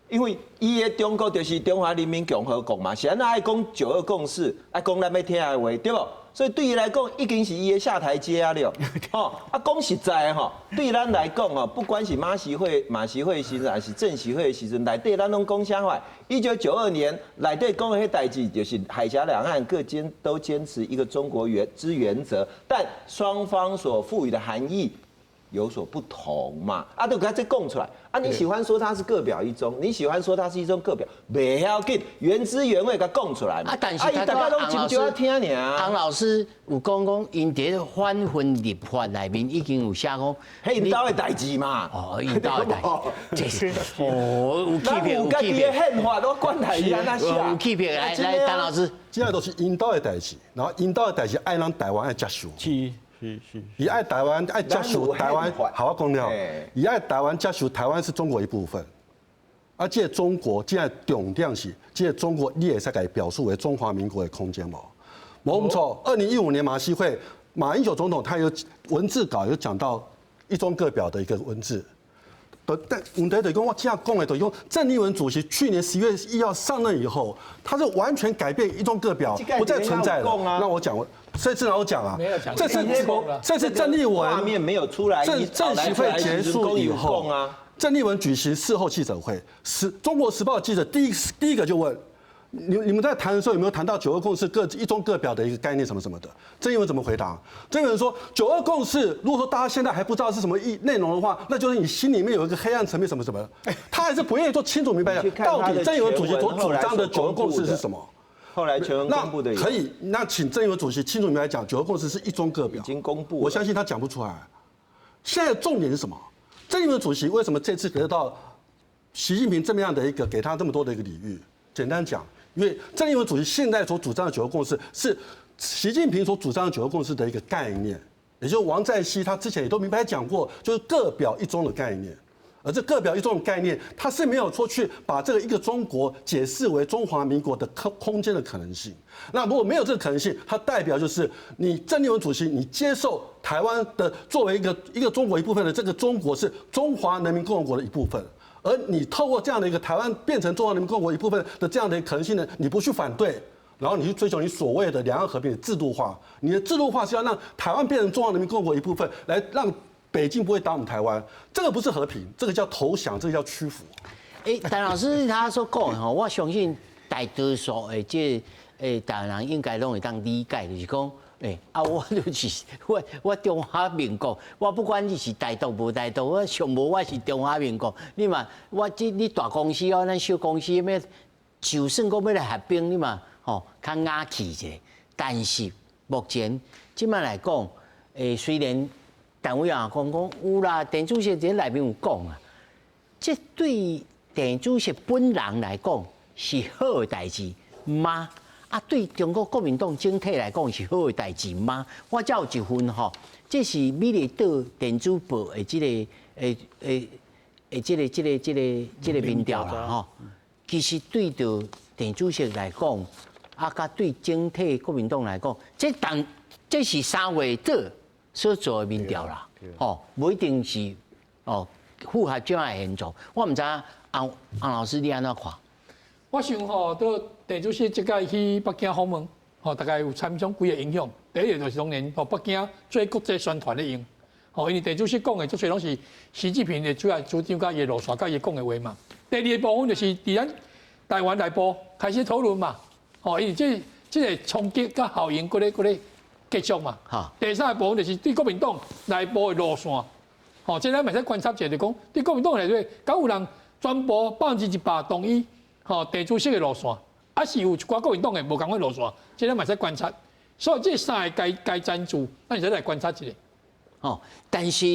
因為伊的中國就是中華人民共和國嘛，是按怎愛講九二共識，愛講咱欲聽的話，對無？所以對伊來講，已經是伊的下台階啊了。吼，啊講實在吼，對咱來講吼，不管是馬習會的時陣，還是政習會的時陣，內底咱攏講啥話？1992年內底講的彼代誌，就是海峽兩岸各都堅持一個中國之原則，但雙方所賦予的含義有所不同嘛。啊，都共這講出來。啊，你喜歡說它是各表一中，你喜歡說它是一中各表，袂要緊，原汁原味共講出來嘛。啊，但是啊，大家攏真少聽爾。洪老師有講講，𪜶佇反分立法內面已經有寫講，彼𪜶兜的代誌嘛。哦，𪜶兜的代誌，這是哦，有區別，有區別。憲法都管來伊按怎寫？有區別，來來，陳老師，這都是𪜶兜的代誌，然後𪜶兜的代誌愛咱台灣愛接受。是。是是，伊愛台灣愛接受台灣，好我講了，伊愛台灣接受台灣是中國一部分，啊，這個中國這個重點是，這個中國你會使共伊表述為中華民國的空間無？無錯。2015年馬習會，馬英九總統他有文字稿有講到一中各表的一個文字，但問題就是講我這樣講的，就是講鄭麗文主席去年11月1號上任以後，他是完全改變一中各表，不再存在了。那我講。這次我講啊，這次鄭麗文畫面沒有出來，政習會結束以後啊，鄭麗文舉行事後記者會，是中國時報記者第一個就問你們在談的時候有沒有談到九二共識各一中各表的一個概念什麼什麼的？鄭麗文怎麼回答？鄭麗文說九二共識，如果說大家現在還不知道是什麼意內容的話，那就是你心裡面有一個黑暗層面什麼什麼的。他還是不願意做清楚明白的，到底鄭麗文主席所主張的九二共識是什麼？後來全文公布的可以，那請鄭麗文主席清楚明白講，九二共識是一中各表，已經公布。我相信他講不出來。現在重點是什麼？鄭麗文主席為什麼這次得到習近平這麼樣的一個給他這麼多的一個禮遇？簡單講，因為鄭麗文主席現在所主張的九二共識是習近平所主張的九二共識的一個概念，也就是王在希他之前也都明白講過，就是各表一中的概念。而這各表一中的概念，它是沒有說去把這個一個中國解釋為中華民國的空間的可能性。那如果沒有這個可能性，它代表就是你鄭麗文主席，你接受台灣的作為一個中國一部分的這個中國是中華人民共和國的一部分，而你透過這樣的一個台灣變成中華人民共和國一部分的這樣的可能性呢，你不去反對，然後你去追求你所謂的兩岸和平的制度化，你的制度化是要讓台灣變成中華人民共和國一部分，來讓北京不會打我們台灣，這個不是和平，這個叫投降，這個叫屈服。欸，陳老師他所講吼，我相信大多數的這台灣人應該攏會當理解，就是講，欸啊，我就是我中華民國，我不管你是台獨無台獨，我上無我是中華民國。你嘛，我這你大公司哦，咱小公司欲就算講欲來合併，你嘛吼較雅氣一下。但是目前這擺來講，雖然陳委員講講有啦，鄭主席佇內面有講啊，這對鄭主席本人來講是好的代誌嗎？啊，對中國國民黨整體來講是好的代誌嗎？我遮有一份吼，這是美麗島電子報的這個這個民調啦吼。其實對著鄭主席來講，啊，佮對整體國民黨來講，這當這是3月底所做的民調啦，吼，無一定是哦符合這樣的現狀。我毋知影洪洪老師你按怎看？我想吼，到鄭主席這擺去北京訪問，吼，大概有產生幾個影響。第一個就是當然，吼，北京做國際宣傳的用，吼，因為鄭主席講的足濟攏是習近平的主要主張佮伊的路線佮伊講的話嘛。第二個部分就是佇咱台灣內部開始討論嘛，吼，因為這個衝擊佮效應閣咧閣咧繼續嘛。第三個部分就是對國民黨內部的路線，吼，這咱嘛使觀察者就講，對國民黨內底，敢有人全部100%同意？吼，鄭主席的路線，還是有一寡國民黨的無仝款路線，這咱嘛使觀察。所以這三个該贊助，咱會使來觀察一下。吼，但是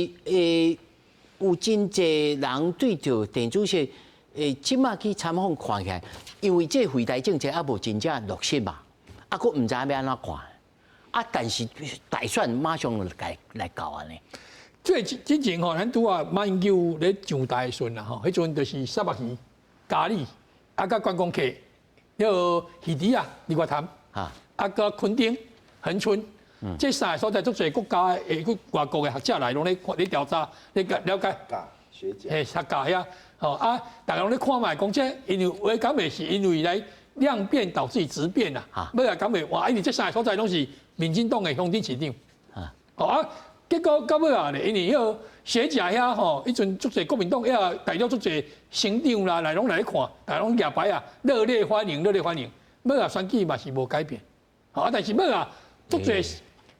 有真濟人對著鄭主席這擺去參訪看起來，因為這惠台政策猶無真正落實嘛，啊，閣毋知影欲按怎看。啊，但是大選馬上就來到按呢。這之前吼，咱拄仔馬英九咧上台的時陣啦，吼，彼陣就是虱目魚、咖喱。啊，佮觀光客，彼个魚池仔、日月潭，啊，佮墾丁、恆春，這三个所在足濟國家的去外國的學者來，攏咧咧調查、咧了解。學者。嘿，學家遐，吼啊，逐家攏咧看覓，講這因為話敢袂是因為來量變導致質變啊？欲來敢袂哇？因為這三個所在攏是民進黨的鄉鎮市長。吼啊，結果到尾啊咧，因為彼个學者遐吼，彼陣足濟國民黨遐代表足濟省長啦，來攏來咧看，逐家攏舉牌啊，熱烈歡迎，熱烈歡迎。尾啊選舉嘛是無改變，吼啊，但是尾啊足濟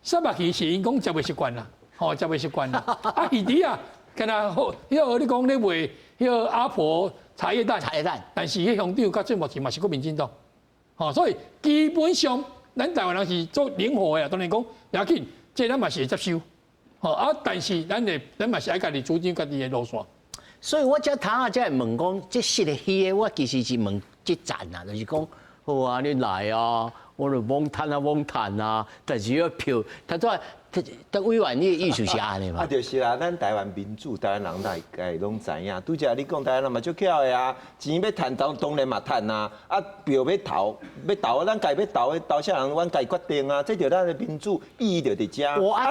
虱目魚是𪜶講食袂習慣啦，吼食袂習慣啦。啊魚池仔，敢若好，彼個你講咧賣彼個阿婆茶葉蛋，茶葉蛋，但是彼鄉長到這目前嘛是閣民進黨，吼，所以基本上咱台灣人是足靈活的啦，當然講袂要緊，這咱嘛是會接受。吼啊！但是咱會，咱嘛是愛家己主張家己的路線。所以我才頭仔才會問講，這實的虛的，我其實是問這層啊，就是講，好啊，你來啊，我就罔趁啊，罔趁啊，但是要票，他說，他委員，你的意思是按呢嘛？啊，就是啦，咱台灣民主，台灣人大概攏知影。拄才你講台灣人嘛足巧的啊，錢欲趁當當然嘛趁啊，啊票欲投欲投，咱家欲投的投啥人，阮家決定啊。這就咱的民主意義就佇遮。啊，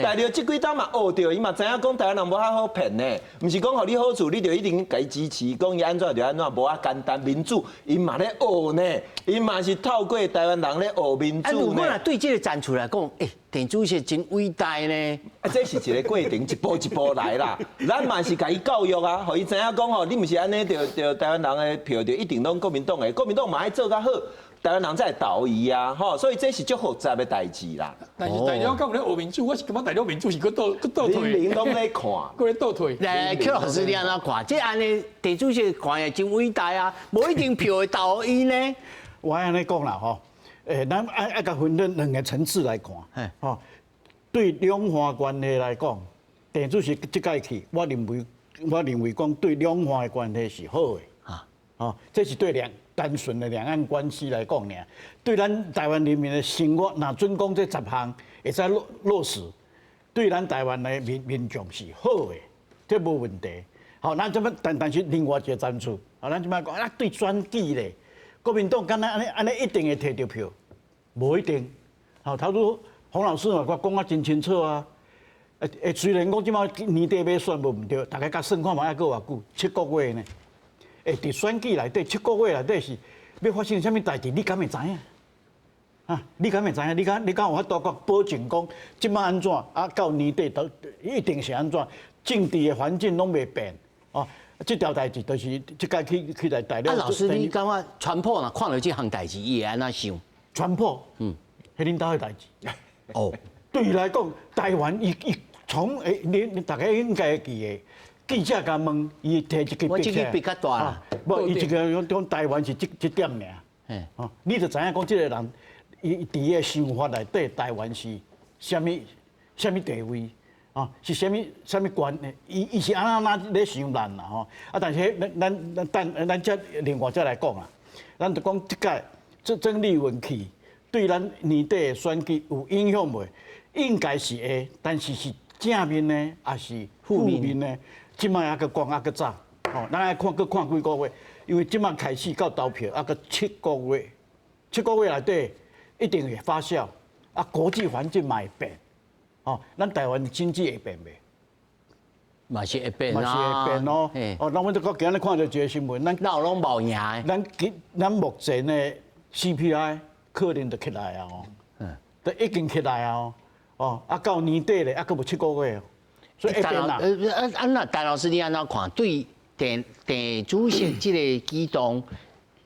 大陸這幾冬嘛學著，伊嘛知影講台灣人無遐好騙呢。毋是講予你好處，你就一定共伊支持，講伊按怎就按怎，無遐簡單。民主𪜶嘛咧學呢，𪜶嘛是透過台灣人咧學民主呢。啊，如果若對這個站出來講，欸，鄭主席真偉大呢！啊，這是一個過程，一步一步來啦。咱嘛是共伊教育啊，予伊知影講吼，你毋是按呢，就就台灣人的票就一定攏國民黨的，國民黨嘛愛做較好，台灣人才會投伊啊，吼。所以這是足複雜的代誌啦。但是大陸敢有咧學民主，我是感覺大陸民主是閣倒閣倒退。人民攏咧看，閣咧倒退。來，邱老師你按怎看？這按呢，鄭主席看起來真偉大啊，無一定票會投予伊呢。我按呢講啦吼。欸，咱愛愛共分兩個層次來看，吼，對兩岸關係來講，鄭主席這擺去，我認為講對兩岸的關係是好的，吼，這是對兩單純的兩岸關係來講爾，對咱台灣人民的生活，若準講這十項會使落落實，對咱台灣的民眾是好的，這無問題。吼，咱這擺但是另外一個層次，啊，咱這擺講啊，對選舉咧，國民黨敢若按呢按呢一定會提著票，無一定。吼，頭拄洪老師嘛，我講啊真清楚啊。雖然講這擺年底欲選無毋對，大家共算看覓猶閣偌久，7個月呢。佇選舉內底，七個月內底是欲發生啥物代誌，你敢會知影？啊，你敢會知影？你敢有法度講保證講，這擺按怎啊？到年底都一定是按怎？政治的環境攏袂變哦。這條代誌就是這屆去來大陸。啊，老師，你感覺川普若看著這項代誌，伊會按怎想？川普，彼恁兜的代誌。哦，對伊來講，台灣伊伊從你大家應該會記得，記者共問，伊提一支筆。我這支筆較大啦。無，伊一個講台灣是這點爾。哦，你就知影講這個人，伊佇伊的想法內底，台灣是啥物啥物地位？哦，是啥物啥物關係？伊是按怎咧想咱啦吼？啊，但是咱咱等咱才另外再來講啊。咱就講這屆這鄭麗文去，對咱年底的選舉有影響袂？應該是會，但是是正面呢，抑是負面呢？這擺猶閣講猶閣早，吼，咱愛看閣看幾個月，因為這擺開始到投票猶閣七個月，七個月內底一定會發酵，啊，國際環境嘛會變。哦，咱台灣經濟會變袂？嘛是會變啊！嘛是會變哦。哦，那阮就講今日看著一個新聞，咱哪有攏無贏？咱目前的 CPI 可能就起來啊！哦，都已經起來啊！哦，哦，啊到年底咧，猶閣無七個月哦，所以會變啦。啊，那陳老師你按怎看？對鄭鄭主席這個舉動，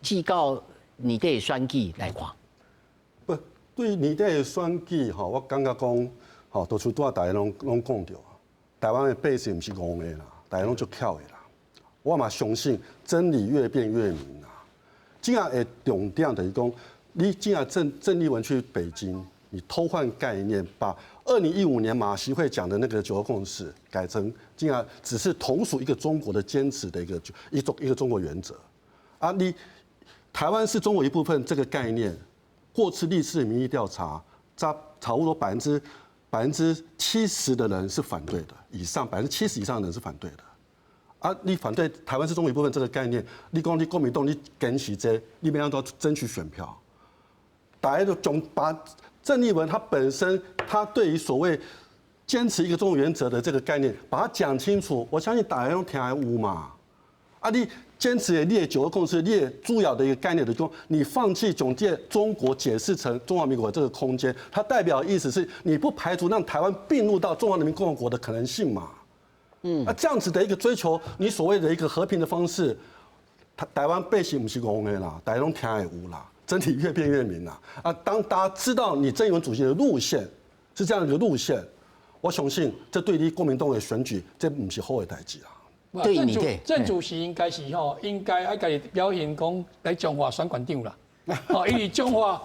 至到年底的選舉來看，不，對年底的選舉吼，我感覺講。吼，多數拄仔大家攏講著，台灣的百姓毋是戇的啦，大家攏足巧的啦。我嘛相信真理越辯越明啦。這樣的重點就是講，你這樣鄭麗文去北京，你偷換概念，把2015年馬習會講的那個九二共識改成這樣，只是同屬一個中國的堅持的一個中國原則。啊，你台灣是中國一部分這個概念，過去歷次民意調查，差不多70%的人是反對的，以上70%以上的人是反對的。啊，你反對台灣是中國一部分這個概念，你講你國民黨你堅持這個，你欲按怎爭取選票？大家都總把鄭麗文他本身，他對於所謂堅持一個中國原則的這個概念，把它講清楚，我相信大家攏聽會有嘛。啊，你堅持的你的九二共識，你的主要的一個概念的講，你放棄總借中國解釋成中華民國這個空間，它代表的意思是你不排除讓台灣併入到中華人民共和國的可能性嘛？嗯，那這樣子的一個追求，你所謂的一個和平的方式，台灣百姓毋是戇的啦，大家攏聽會有啦，真理越辯越明啦。啊，當大家知道你鄭麗文主席的路線是這樣一個路線，我相信這對你國民黨的選舉，這毋是好的代誌啦。對你的鄭主席應該是吼，應該愛家己表現講來彰化選縣長啦。哦，因為彰化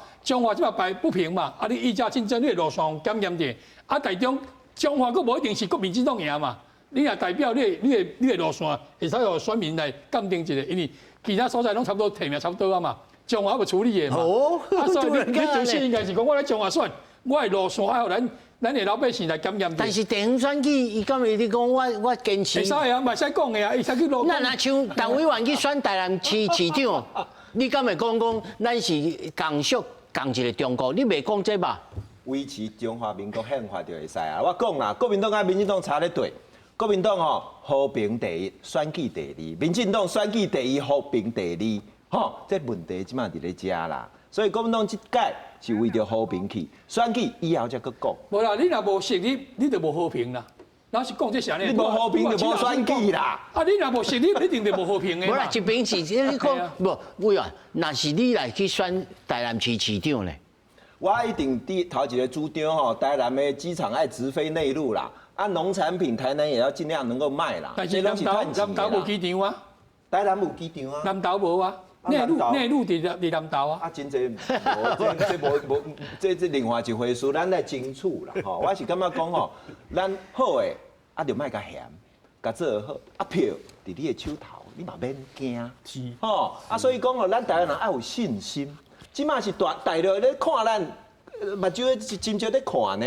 這擺擺不平嘛，啊，你議價競爭，你的路線檢驗者，啊，台中彰化閣無一定是國民進黨贏嘛。你若代表你的路線，會使予選民來鑑定一下，因為其他所在攏差不多提名差不多啊嘛，彰化猶無處理的嘛。哦，啊，所以你主席應該是講我來彰化選，我的路線愛予咱的老百姓來檢驗。但是地方選舉，伊敢會你講我堅持？會使啊，嘛會使講的啊，伊使去路。咱若像陳委員去選台南市市長，你敢會講咱是共屬仝一個中國？你袂講這吧？維持中華民國憲法就會使啊！我講啦，國民黨佮民進黨差咧對。國民黨吼和平第一，選舉第二；民進黨選舉第一，和平第二。吼，這問題這馬佇咧遮啦。所以國民黨這屆是為著和平去選舉，以後才閣講。無啦，你若無獨立，你就無和平啦。老實講，這是按呢。你無和平就無選舉啦。啊，你若無獨立，一定就無和平的。無啦，一邊是你講無委員，若是你來去選台南市市長咧，我一定佇頭一個主張吼，台南的機場愛直飛內陸啦。啊，農產品台南也要盡量能夠賣啦。但是南投無機場啊。台南無機場啊。南投無啊。內陸佇南投啊。啊，真濟無，這無無，這另外一回事，咱來爭取啦吼。我是感覺講吼，咱好的啊，就莫共嫌，共做好，啊票佇你的手頭，你嘛免驚。是。吼啊，所以講吼，咱台灣人愛有信心。這馬是大陸咧看咱，目睭咧真少咧看呢。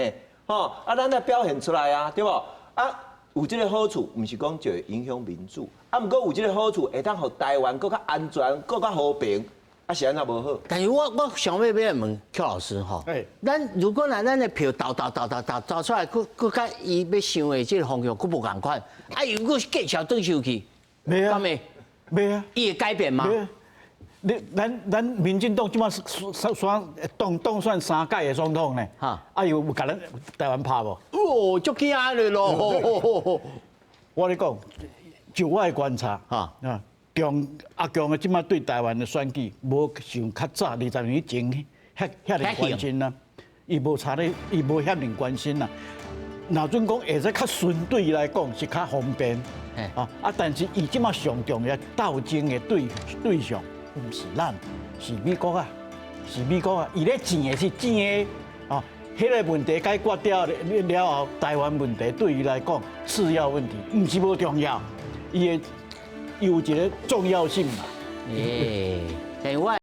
吼，啊，咱來表現出來啊，對無？啊，有這个好處，毋是講就會影響民主，啊，毋過有這个好處，會當予台灣閣較安全、閣較和平，啊，是按怎無好？但是我想欲欲問邱老師吼，咱如果若咱的票投投投投投投出來，閣閣佮伊欲想的這个方向閣無仝款，啊，如果繼續轉受去，袂啊，袂啊，伊會改變嗎？你咱咱民進黨這馬選選當當選三屆的總統呢？哈，啊有有共咱台灣拍無？哦，足驚的咯！我咧講，就我的觀察，哈啊，共阿共的這馬對台灣的選舉，無像較早20年前遐遐爾關心啊，伊無差咧，伊無遐爾關心啦。若準講會使較相對來講是較方便，啊啊，但是伊這馬上重要鬥爭的對對象。毋是咱，是美國啊，是美國啊！伊咧戰的是戰的哦，彼个問題解決掉了後，台灣問題對伊來講次要問題，毋是無重要，伊的有一个重要性嘛。欸，但我。